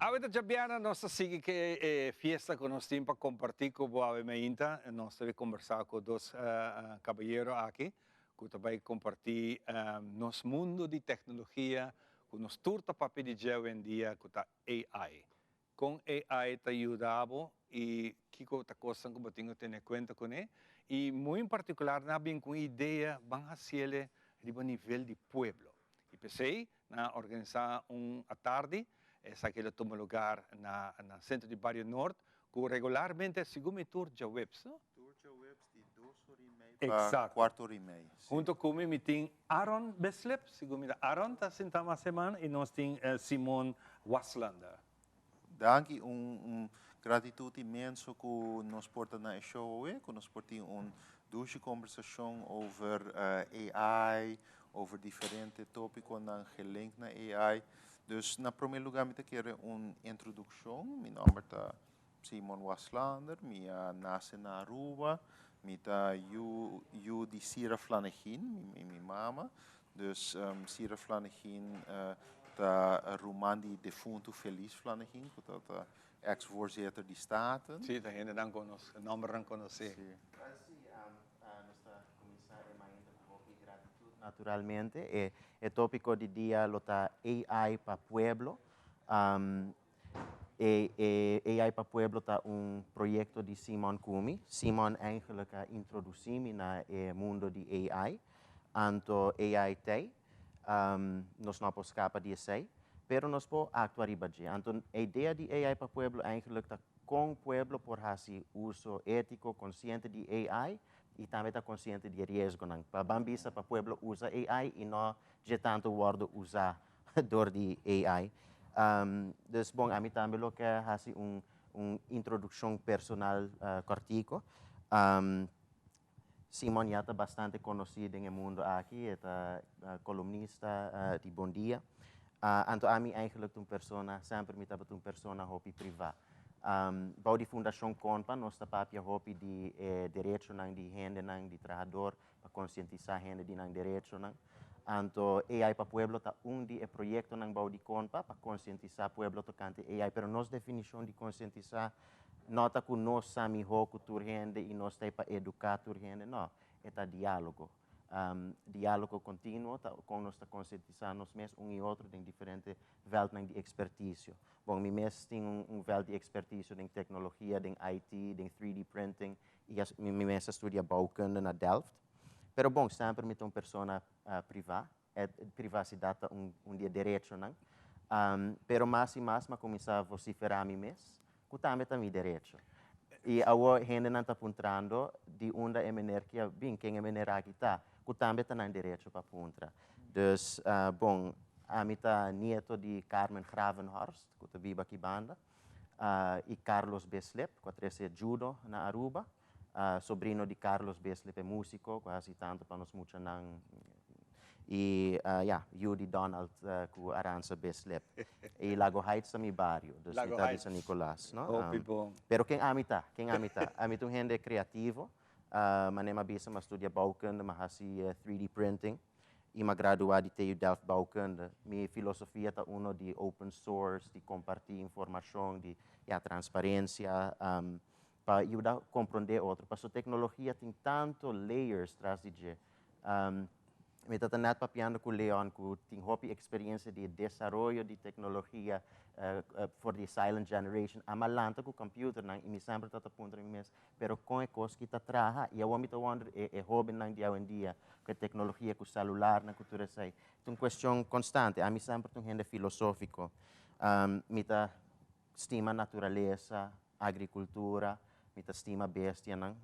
Awe ta djabièrnè nos ta sigui ku e fiesta ku nos tin pa kompartí ku bo awe mainta. Nos ta kombersá ku dos kabayero aki ku ta bai kompartí nos mundu di teknologia ku nos tur ta papia di dje awendia ku ta AI. Kon AI ta yuda bo i kiko ta kosnan ku bo tin ku tene kuenta kuné? I muy en partikular nan a bin ku un idea ban hasiele riba nivel di pueblo. I p'esei nan a organisá un atardi, esaki lo tuma lugar na na Sentro di Bario Noord ku regularmente segun mi tur djaweps, no? Tur djaweps di dos ora i mei pa kuart ora i mei, si. Hunto ku mi mi tin Aaron Bislip, segun mi ta Aaron ta sinta mas seman i nos tin Simon Waslander. Danki, un un gratitud inmenso ku nos por ta na e show awe, ku nos por tin un dushi kombersashon over AI, over diferente topikonan gelink na AI. Dus na prome luga mi ta kere un introdukshon. Mi nomber ta Simon Waslander, mi a nase na Aruba, mi ta yu yu di Sira Flanegin, mi mi mama. Dus Sira Flanegin ta ruman di defuntu Feliz Flanegin ku ta ta ex voorzitter di Staten. Sí, ta hendenan konos, nombernan konosé. Sí. Sí, nos ta kuminsá e mainta ku hopi gratitut naturalmente. E e tópiko di dia lo ta AI pa pueblo. E e AI pa pueblo ta un proyekto di Simon ku mi. Simon eigenlijk a introdusí mi na e mundo di AI. Anto AI t'ei, nos no por skapa di esei, pero nos por aktua riba dje. Anto e idea di AI pa pueblo eigenlijk ta kon pueblo por hasi uso étiko, konsiente di AI i tambe ta konsiente di e riesgonan. Pa ban bisa pa pueblo usa AI i no dje tantu wòrdu usá dor di AI. Dus bon, ami tambe lo ke hasi un un introdukshon personal kòrtiku. Simon ya ta bastante konosí den e mundu aki, e ta kolumnista di Bon Dia. Anto ami eigenlijk ta un persona, semper mi tabata un persona hopi privá. Bou di Fundashon Konpa nos ta papia hopi di e derechonan di hendenan, di trahador, pa konsientisá hende di nan derechonan. Anto AI pa Pueblo ta un di e proyektonan bou di Konpa pa konsientisá pueblo tokante AI. Pero nos definishon di konsientisá no ta ku nos sa mihó ku tur hende i nos ta ei pa eduká tur hende, no. E ta diálogo. Diálogo kontinuo ta kon nos ta konsientisá nos mes un i otro den diferente vèltnan di ekspertisio. Bon, mi mes tin un vèlt di ekspertisio den teknologia, den IT, den 3D printing i mi mes a studia bouwkunde na Delft. Pero bon, semper mi ta un persona privá. E privasidat ta un di e derechonan. Pero mas i mas mi a kuminsá vosiferá mi mes, ku tambe ta mi derecho. I awor hendenan ta puntrando di unda e mener ki a bin, ken e mener aki ta, ku tambe ta nan derecho pa puntra. Dus, bon, ami ta nieto di Carmen Gravenhorst, ku ta biba aki banda, i Carlos Bislip, ku a trese judo na Aruba. Sobrino di Carlos Bislip, e músiko ku a hasi tantu pa nos muchanan i ya, yu di Donald ku Aranza Bislip. I Lago Heights ta mi bario, dus mi ta di San Nicolas, no? Hopi bon. Pero ken ami ta? Ken ami ta? Ami ta un hende kreativo. Manera mi a bisa, mi a studia bouwkunde, mi a hasi 3D printing i mi a gradua di TU Delft Bouwkunde. Mi filosofia ta uno di open source, di kompartí informashon, di ya, transparensia. Pa yuda comprende otro. Paso tecnologia tin tanto layers tras di dje. Mi ta ta net papiando cu Leon cu tin hopi experiencia di e desaroyo di tecnologia for di silent generation. Ama lanta cu computernan y mi semper ta ta puntra mi mes, pero con e cos ki ta traha? Y awor mi ta wonder e e hobennan di awendia cu e tecnologia, cu celularnan, cu tur esey. Ta un cuestion constante. Ami semper ta un hende filosofico. Mi ta stima naturalesa, agricultura, mi ta stima bestianan.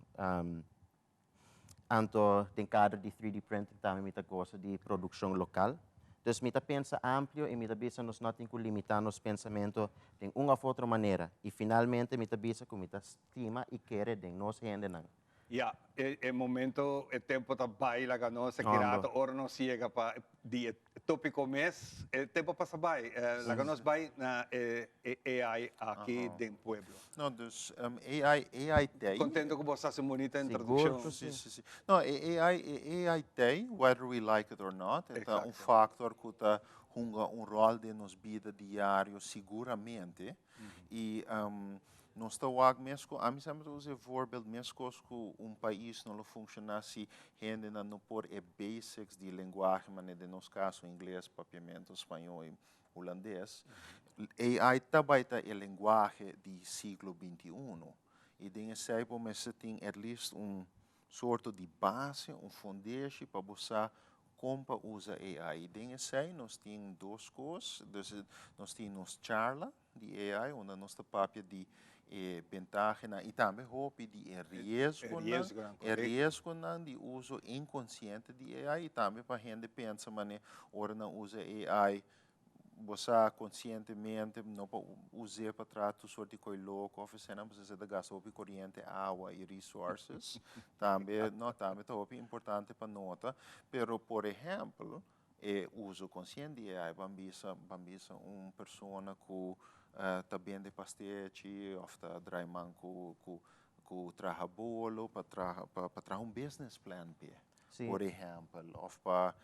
Anto den kader di 3D printing tambe mi ta gosa di produccion local. Dus mi ta pensa amplio y mi ta bisa nos no tin cu limita nos pensamento den un of otro manera. Y finalmente mi ta bisa cu mi ta stima y kere den nos hendenan. Ya, e e momento, e tempo ta bai laga nos, e kirato ora nos yega pa di e topico mes, e tempo pasa bai. Laga nos bai na e e AI aki den pueblo. No, dus AI, AI tei. Contento cu bo sa haci un bunita introduccion. Si, si, si. No, e AI, e AI tei, whether we like it or not, e ta un factor cu ta hunga un rol den nos bida diario siguramente. Y nos ta wak mes cu, ami semper ta usa e voorbeeld, mescos cu un pais no lo funciona si hendenan no por e basics di lenguahe, manera den nos caso ingles, papiamento, spañol y hulandes, AI ta bay ta e lenguahe di siglo 21. Y den esey bo mester tin at least un sorto di base, un fundeshi pa bo sa con pa usa AI. Y den esey nos tin dos cos, dus nos tin nos charla di AI, unda nos ta papia di e bentahenan y tambe hopi di e riesgonan, e riesgonan di uso inconciente di AI y tambe pa hende pensa mane ora nan usa AI bo sa conscientemente no pa us'é pa traha tur soort di koe loko of eseinan pasobra esei ta gasta hopi coriente, awa y resources. Tambe no tambe ta hopi importante pa nota, pero por ehempel e uso consciente di AI ban bisa ban bisa un persona cu ta bende pastechi of ta draai man cu cu cu traha bolo pa traha pa traha un business plan p'e. Por ehempel, of pa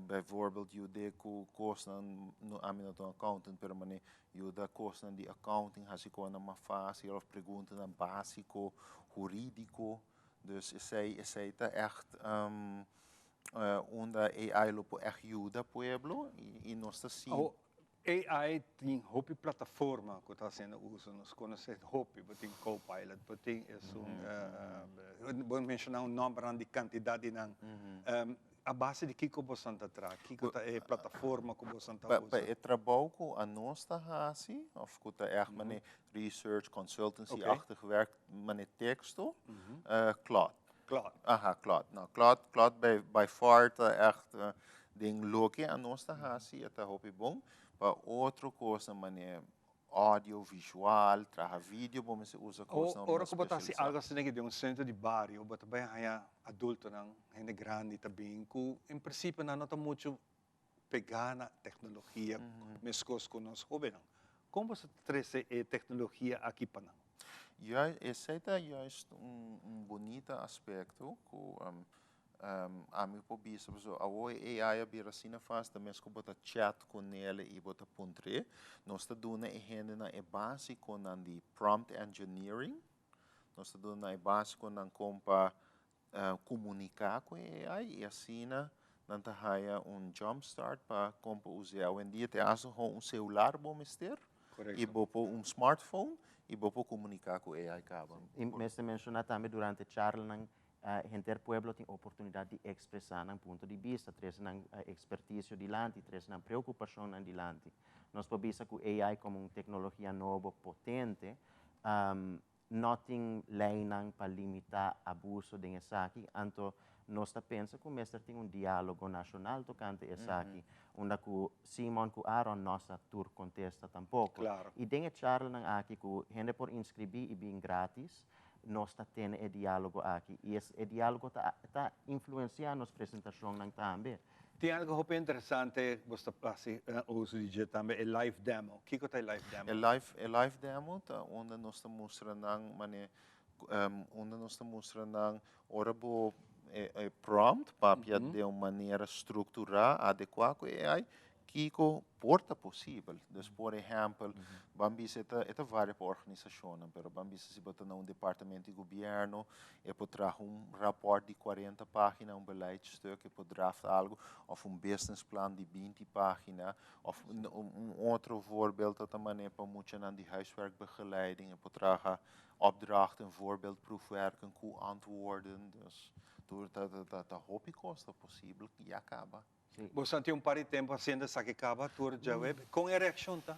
bijvoorbeeld yude ku kosnan, ami no ta un accountant, pero mane yuda kosnan di accounting hasi kosnan mas fácil of preguntanan básiko hurídiko. Dus esei esei ta ègt unda AI lo por ègt yuda pueblo i nos ta si. AI tin hopi plataforma ku ta hasiendo uso, nos konosé hopi, bo tin Copilot, bo tin esun, bo menshoná un nòmbernan di kantidat di nan. A base di kiko bosan ta traha? Kiko ta e plataforma ku bosan ta usa? Pa e trabou ku anos ta hasi òf ku ta ègt manera research, consultancy-achtig werk, manera teksto, Claude. Claude. Aha, Claude. No, Claude, Claude by, by far ta echt den loke anos ta hasi e ta hopi bon. Pa otro kosnan manera audio, visual, traha video bo mester usa kosnan Ora ku bo ta hasi algu asina aki den un sentro di bario bo ta bai haña adultonan, hende grandi ta bin ku en prinsipio nan no ta muchu pegá na teknologia meskos ku nos hóbennan. Kon bo sa trese e teknologia aki pa nan? Juist, esei ta juist un un bunita aspekto ku ami por bisa pasobra awor e AI a bira asina fásil ta mes ku bo ta chat ku nel i bo ta puntr'é. Nos ta duna e hendenan e básikonan di prompt engineering, nos ta duna e básikonan kon pa komuniká ku e AI i asina nan ta haya un jump start pa kon pa us'é. Awendia te hasta hon un celular bo mester i bo por un smartphone i bo por komuniká ku AI kaba. I mester menshoná tambe durante charlanan henter pueblo tin oportunidat di ekspresá nan punto di bista, trese nan ekspertisio dilanti, trese nan preokupashonnan dilanti. Nos por bisa ku AI komo un teknologia nobo potente No tin leynan pa limita abuso den esaki, anto nos ta pensa cu mester tin un dialogo nacional tocante esaki, unda cu Simon cu Aaron no sa tur contesta tampoco. Y den e charlanan aki cu hende por inscribi y bin gratis, nos ta tene e dialogo aki y e dialogo ta ta influencia nos presentacionnan tambe. Tin algo hopi interesante bo sta hasi uso di dje tambe, e live demo. Kiko ta e live demo? E live, e live demo ta unda nos ta mustra nan mane, unda nos ta mustra nan ora bo e e prompt papia den un manera strukturá adekuá ku e AI, Kiko por ta posibel? Dus por ehèmpel, ban bisa e ta e ta varia pa organisashonnan, pero ban bisa si bo ta na un departamento di gobièrnu, e por traha un rapòrt di kuarenta página, un beleidstuk, e por draft algu, òf un businessplan di binti página, òf un otro voorbeeld ta ta manera pa muchanan di huiswerkbegeleiding, e por traha opdrachten, voorbeeldproefwerken ku antwoorden. Dus tur ta ta ta hopi kos ta posibel ya kaba. Bo santi un par di tempu hasiendo esaki kaba tur djawe. Kon e reakshon ta?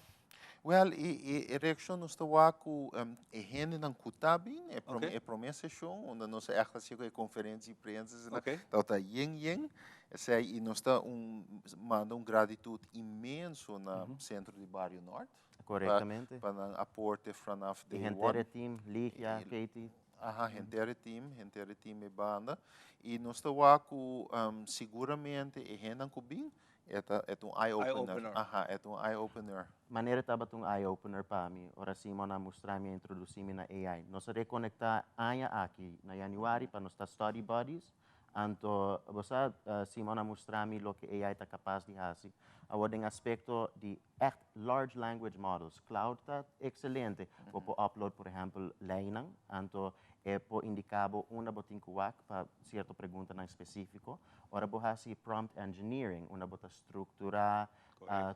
Wèl, e reakshon nos ta wak ku e hendenan ku ta bin, e promé e promé seshon unda nos a ègt hasi ku e konferensia di prensa asina, tabata yen yen. Esei i nos ta un manda un gratitut inmenso na Sentro di Bario Nort. Korektamente. Pa nan aporte vanaf I day henter one. e team, Ligia, Katie. Aha, henter e team, henter e team e banda. I nos ta wak ku siguramente e hendenan ku bin, e ta e ta un eye opener. Aha, e ta un eye opener. Manera tabata un eye opener pa mi ora Simon a mustra mi, a introduci mi na AI. Nos a reconecta aña aki na januari pa nos ta study buddies. Anto bo sa, Simon a mustra mi loke AI ta kapas di hasi. Awor den aspekto di ègt large language models, cloud ta ekselente. Bo por upload por ehèmpel leinan, anto e por indiká bo unda bo tin ku wak pa sierto preguntanan spesífiko. Ora bo hasi prompt engineering, unda bo ta strukturá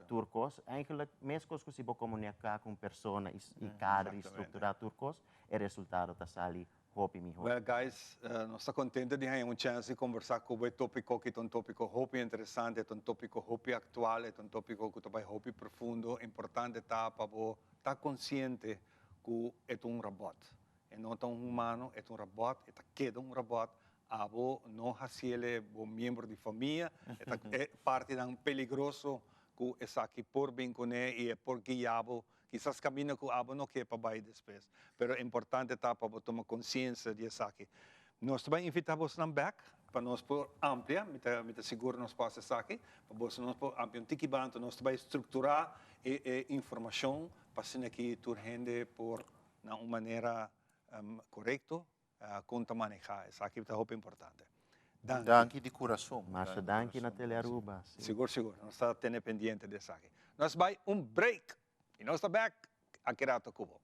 tur kos, eigenlijk meskos ku si bo komuniká ku un persona i kader i strukturá tur kos, e resultado ta sali hopi mihó. Well guys, nos ta contento di haña un chance di conversa cu bo e topico aki ta un topico hopi interesante, e ta un topico hopi actual, e ta un topico cu ta bay hopi profundo. Importante ta pa bo ta consciente cu e ta un robot, e no ta un humano, e ta un robot, e ta keda un robot, abo no haciele bo miembro di famia, e ta e partinan peligroso cu esaki por bin cune y e por guia bo Kisas kaminda ku abo no ke pa bai despues, pero importante ta pa bo tuma konsiensia di esaki. Nos ta bai invitá bosnan bèk pa nos por amplia, mi ta mi ta sigur nos por hasi esaki, pa boso nos por amplia un tiki bantu, nos ta bai strukturá e e informashon pa asina ki tur hende por na un manera korekto kon ta manehá esaki ta hopi importante. Danki. Danki di kurason. Masha danki na Telearuba. Sigur sigur, nos ta tene pendiente di esaki. Nos bai un break y nos ta bek aki rato ku bo.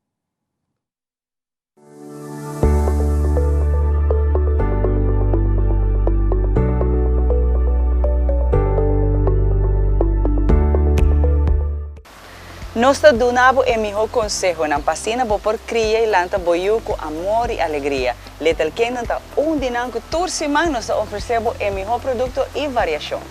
Nos ta duna bo e mihó konsehonan pa asina bo por kria i lanta bo yu ku amor i alegria. Little Kingdom ta un di nan ku tur siman nos ta ofresé bo e mihó produkto i variashon.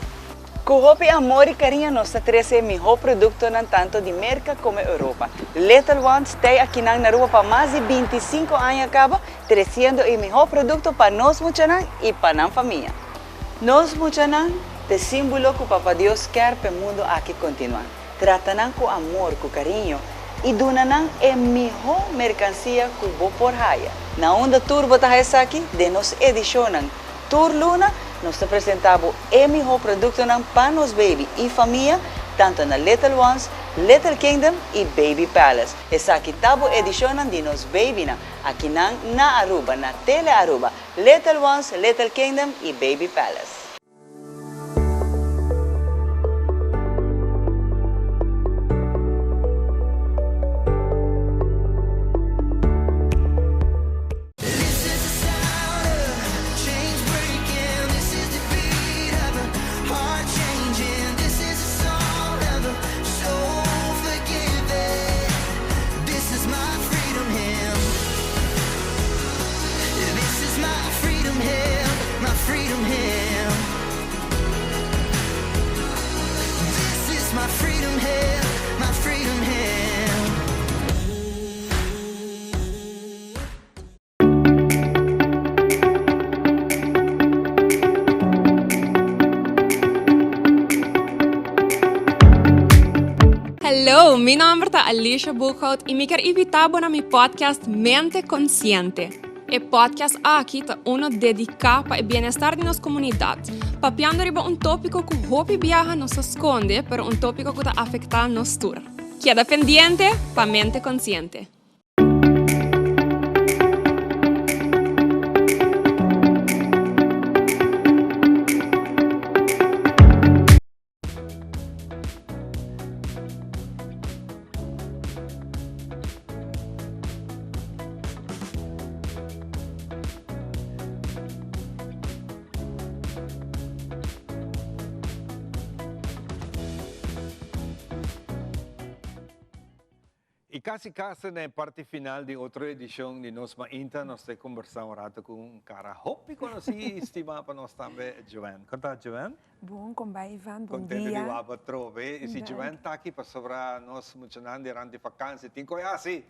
Ku hopi amor i kariño nos ta trese e mihó produktonan tantu di Merka komo Europa. Little Ones tei akinan na Aruba pa mas di 25 aña kaba tresiendo e mihó produkto pa nos muchanan i pa nan famia. Nos muchanan t'e símbolo ku Papa Dios kèr p'e mundu aki kontinuá. Trata nan ku amor, ku kariño i duna nan e mihó merkansia ku bo por haya. Na unda tur bo ta haya esaki? Den nos edishonnan. Tur luna nos ta presentá bo e mihó produktonan pa nos baby i famia, tantu na Little Ones, Little Kingdom i Baby Palace. Esaki ta bo edishonnan di nos babynan, akinan na Aruba, na Tele Aruba, Little Ones, Little Kingdom i Baby Palace. Hello, mi nomber ta Alicia Boekhout y mi kier invita bo na mi podcast Mente Consciente. E podcast aki ta uno dedica pa e bienestar di nos comunidad, papiando riba un topico cu hopi biaha nos ta sconde, pero un topico cu ta afecta nos tur. Keda pendiente pa Mente Consciente. Y casi casi na e parti final di otro edicion di Nos Mainta nos ta conversa un rato cu un cara hopi conoci y estima pa nos tambe, Joanne. Con ta Joanne? Bon, con bai Ivan, bon Contento dia. di wak atrobe. Y si Joanne ta aki pasobra nos muchanan durante vakantie tin cu haci.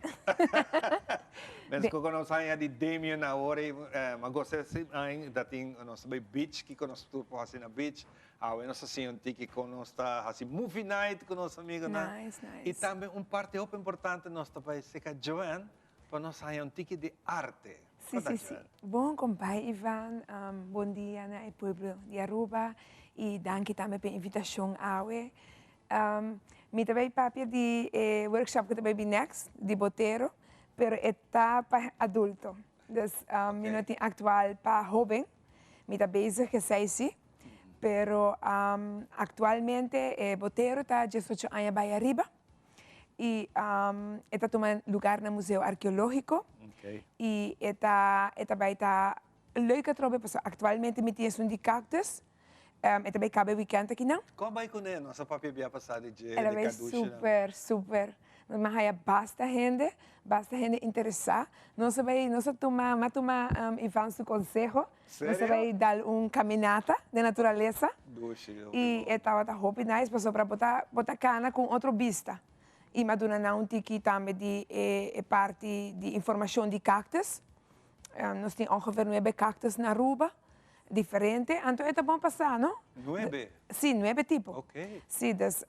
Mes cu nos haña di Damien awor y ma gosta si dat tin nos ta bay beach, kico nos tur por haci na beach. Awe nos ta siña un tiki kon nos ta hasi movie night ku nos amigonan. Nice, nice. I tambe un parti hopi importante nos ta bai seka Joanne. pa nos haña un tiki di arte. Si, si, si. Bon compay Ivan, bon dia na e pueblo di Aruba y danki tambe pa e invitacion awe. Mi ta bay papia di e workshop cu ta bay bin next, di Botero, pero e ta pa adulto. Dus mi no tin actual pa hoben, mi ta bezig esey si, pero actualmente e Botero ta diesocho aña bay ariba. Y e ta tuma lugar na Museo Arqueologico. Y e ta e ta bay ta leuk atrobe pasobra actualmente mi tin esun di cactus. E ta bay caba e weekend akinan. Con a bay cune? Nos a papia bia pasa di dje, El a di bay cadushi nan. super, super. Nos a haya basta hende, basta hende interesa. Nos a bay, nos a tuma, mi a tuma Ivan su conseho. Nos a bay dal un caminata den naturalesa y e tabata hopi nice pasobra bo ta bo ta cana cu un otro bista y mi a duna nan un tiki tambe di e parti di informacion di cactus. Nos tin ongeveer nuebe cactus na Aruba diferente anto e ta bon pa sa no. Nuebe? Si, nuebe tipo. Si, dus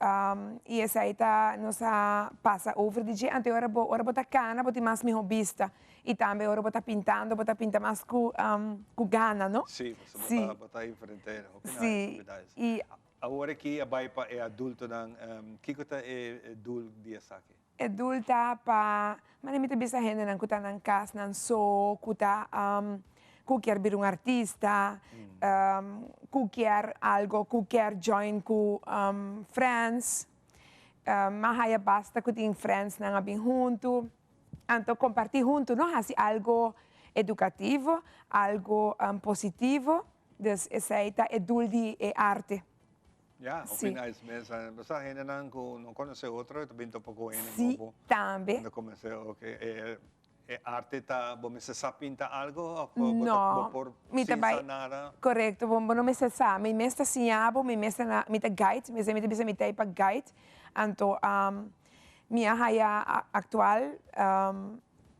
y esey ta nos a pasa over di dje anto ora bo ora bo ta cana bo tin mas miho bista. Y tambe ora bo ta pintando, bo ta pinta mas cu cu gana, no? Sí, pasobra bo ta, bo ta enfrente hopi nice, hopi nice. Y Awor aki a bay pa e adultonan, kico ta e doel di esaki? E doel ta pa, mane mi ta bisa hendenan cu ta nan cas nan so, cu ta cu kier bira un artista, cu kier algo, cu kier join cu friends, m'a haya basta cu tin friendsnan a bin hunto. Anto comparti hunto no haci algo educativo, algo positivo, dus esey ta e doel di e arte. Ya, hopi nice mes. Basta hendenan cu no conoce otro ta bin topa cu hende Si, nobo. tambe. Anto comensa, ok, e arte ta, bo mester sa pinta algo of bo No, bo por mi ta sin bay, sa nada? Corecto, bo no mester sa, mi mes ta siña bo, mi mes ta na, mi ta guide, mi ta bisa mi ta ey pa guide, anto Mi a haya actual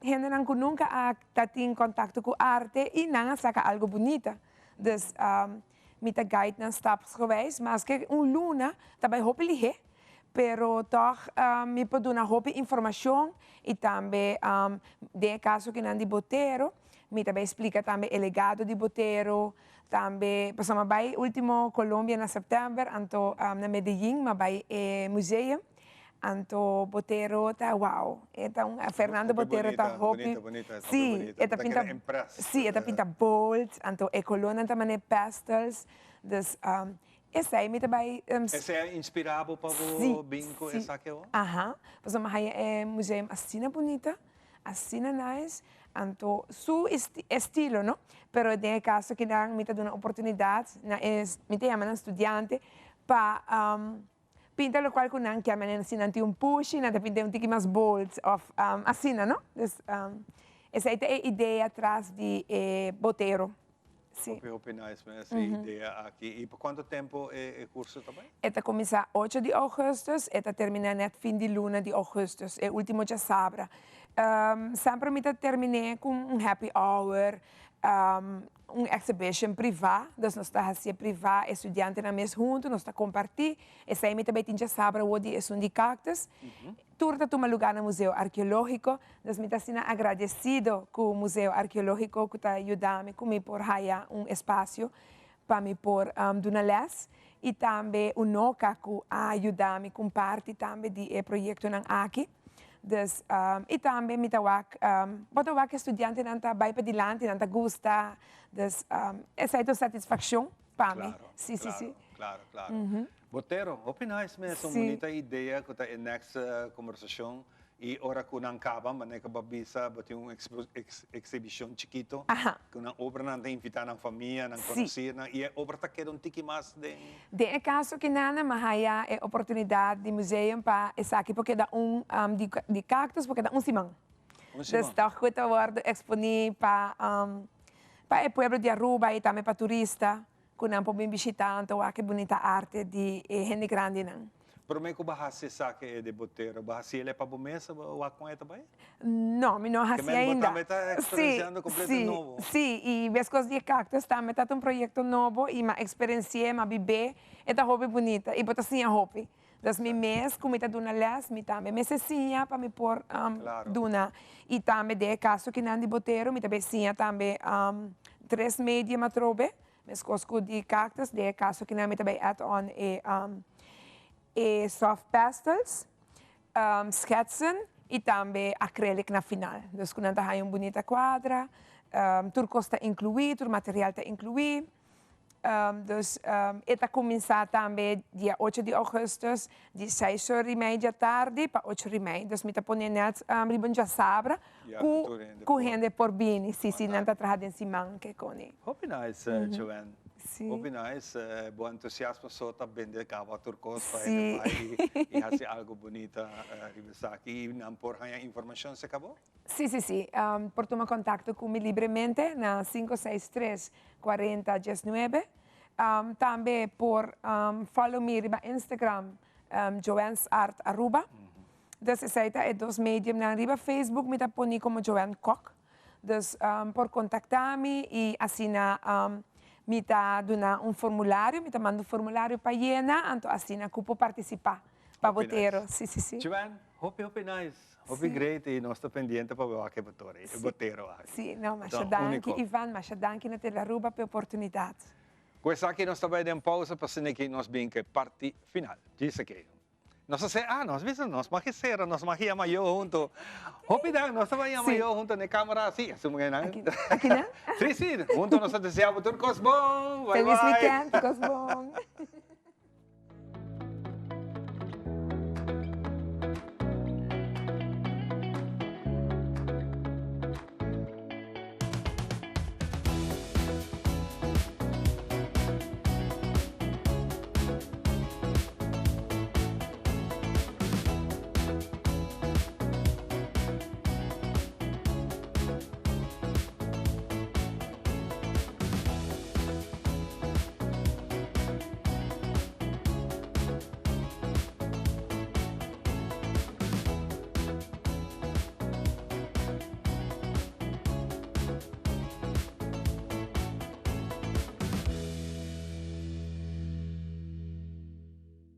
hendenan cu nunca a ta tin contacto cu arte y nan a saca algo bunita. Dus mi ta guide nan stapsgewijs, maske un luna ta bay hopi lihe, pero toch mi por duna hopi informacion y tambe den e caso kinan di Botero, mi ta bay splica tambe e legado di Botero, tambe pasobra mi a bay ultimo Colombia na september, anto na Medellin mi a bay e museum. Anto Botero ta wow. E ta un Fernando Hopi Botero ta bonita, hopi. bonita, bonita, hopi Sí, bonita. e ta Bo ta pinta keda impressed. Sí, e ta pinta bold, anto e colornan ta manera pastels. Dus esei mi ta bai Esei a inspira bo pa bo Sí, bin ku sí. esaki awor? Aha, pasobra mi haya e museum asina bunita, asina nice, anto su estilo no, pero den e caso kinan mi ta duna oportunidad na e, mi ta yama nan studiante pa Pinta locual cu nan kier manera si nan tin un pushi nan ta pinta un tiki mas bold of asina no. Dus esey ta e idea tras di e botero. Si. Hopi hopi nice mes e idea aki. Y pa cuanto tempo e curso ta bay? E ta cuminsa ocho di augustus e ta termina net fin di luna di augustus e ultimo djasabra. Semper mi ta termine cu un happy hour un exhibition priva, dus nos ta hacié priva, e studiantenan mes hunto, nos ta comparti, esey mi ta bay tin djasabra awor di esun di cactus, tur ta tuma lugar na Museo Arqueologico, dus mi ta asina agradecido cu Museo Arqueologico cu ta yuda mi cu mi por haya un espacio pa mi por duna les y tambe Unoca cu a yuda mi comparti tambe di e proyectonan aki. Dus, y tambe mi ta wak, bo ta wak e studiantenan ta bay padilanti, nan ta gusta, dus esey ta un satisfaccion pa mi. Claro, Si, si, si. claro, claro, claro. Botero, hopi nice mes, un bunita idea cu ta e next conversacion y ora cu nan caba, manera cu bo a bisa, bo tin un exhibicion chikito, cu nan obranan ta invita nan famia, nan conocirnan y e obra ta keda un tiki mas den. Den e caso ki nana m'a haya e oportunidad di museum pa esaki por keda un di cactus por keda un siman. Un siman. Dus toch cu ta wordo exponi pa pa e pueblo di Aruba y tambe pa turista cu nan por bin bishita anto wak e bunita arte di e hende grandinan. Prome ku bo hasi esaki e de Botero, bo hasi el e pa bo mes o wak kon e ta bai? No, mi no hasi Ke men bo ainda. tambe ta eksperensiando kompleto nobo. Si, si, i meskos di e kaktus tambe ta un proyekto nobo i m'a eksperensi'é, m'a bib'é, e ta hopi bunita i bo ta siña hopi. Dus mi mes ku mi ta duna les, mi tambe mester siña pa mi por duna. I tambe den e kaso kinan di Botero mi ta bay siña tambe tres medium atrobe, meskos ku di cactus, den e kaso kinan mi ta bay add on e e soft pastels, schetsen i tambe acrylic na final. Dus ku nan ta haña un bunita kuadra, tur kos ta inkluí, tur material ta inkluí. Dus e ta kuminsá tambe dia ocho di ougùstùs di seis or i mei djatardi pa ocho or i mei. Dus mi ta pone nèt riba un djasabra ku ku hende por bini. Si, si nan ta traha den siman ke koni. Hopi nice, Joanne. Hopi nice. Bo entusiasmo so ta bende kaba tur kos pa hende bai i hasi algu bunita riba esaki. I nan por haña informashon si kabo? Sí, sí, sí. Por tuma contacto cu mi libremente na 563 40 19. Tambe por follow mi riba Instagram Joanne's Art Aruba. Dus esey ta e dos mediumnan. Riba Facebook mi ta poni como Joanne Kok. Dus por contacta mi y asina mi ta duna un formulario, mi ta manda un formulario pa yena, anto asina cu por participa pa Botero. Sí, sí, sí. Joanne, hopi hopi nice. Hopi great y nos ta pendiente pa wak e botore, e botero aki. Sí, no, masha danki Ivan, masha danki na Telearuba pa e oportunidad. Cu esaki nos ta bay den pausa pa asina ki nos bin cu e parti final. Djis aki. Nos a se, ah, nos bisa, nos mag cera, nos mag yama yo hunto. Hopi dank, nos ta bay yama yo hunto na e camera, si, asumo que nan. Aki nan? Si, si, hunto nos ta desea bo tur cos bon. Bye Feliz bye. weekend, tur cos bon.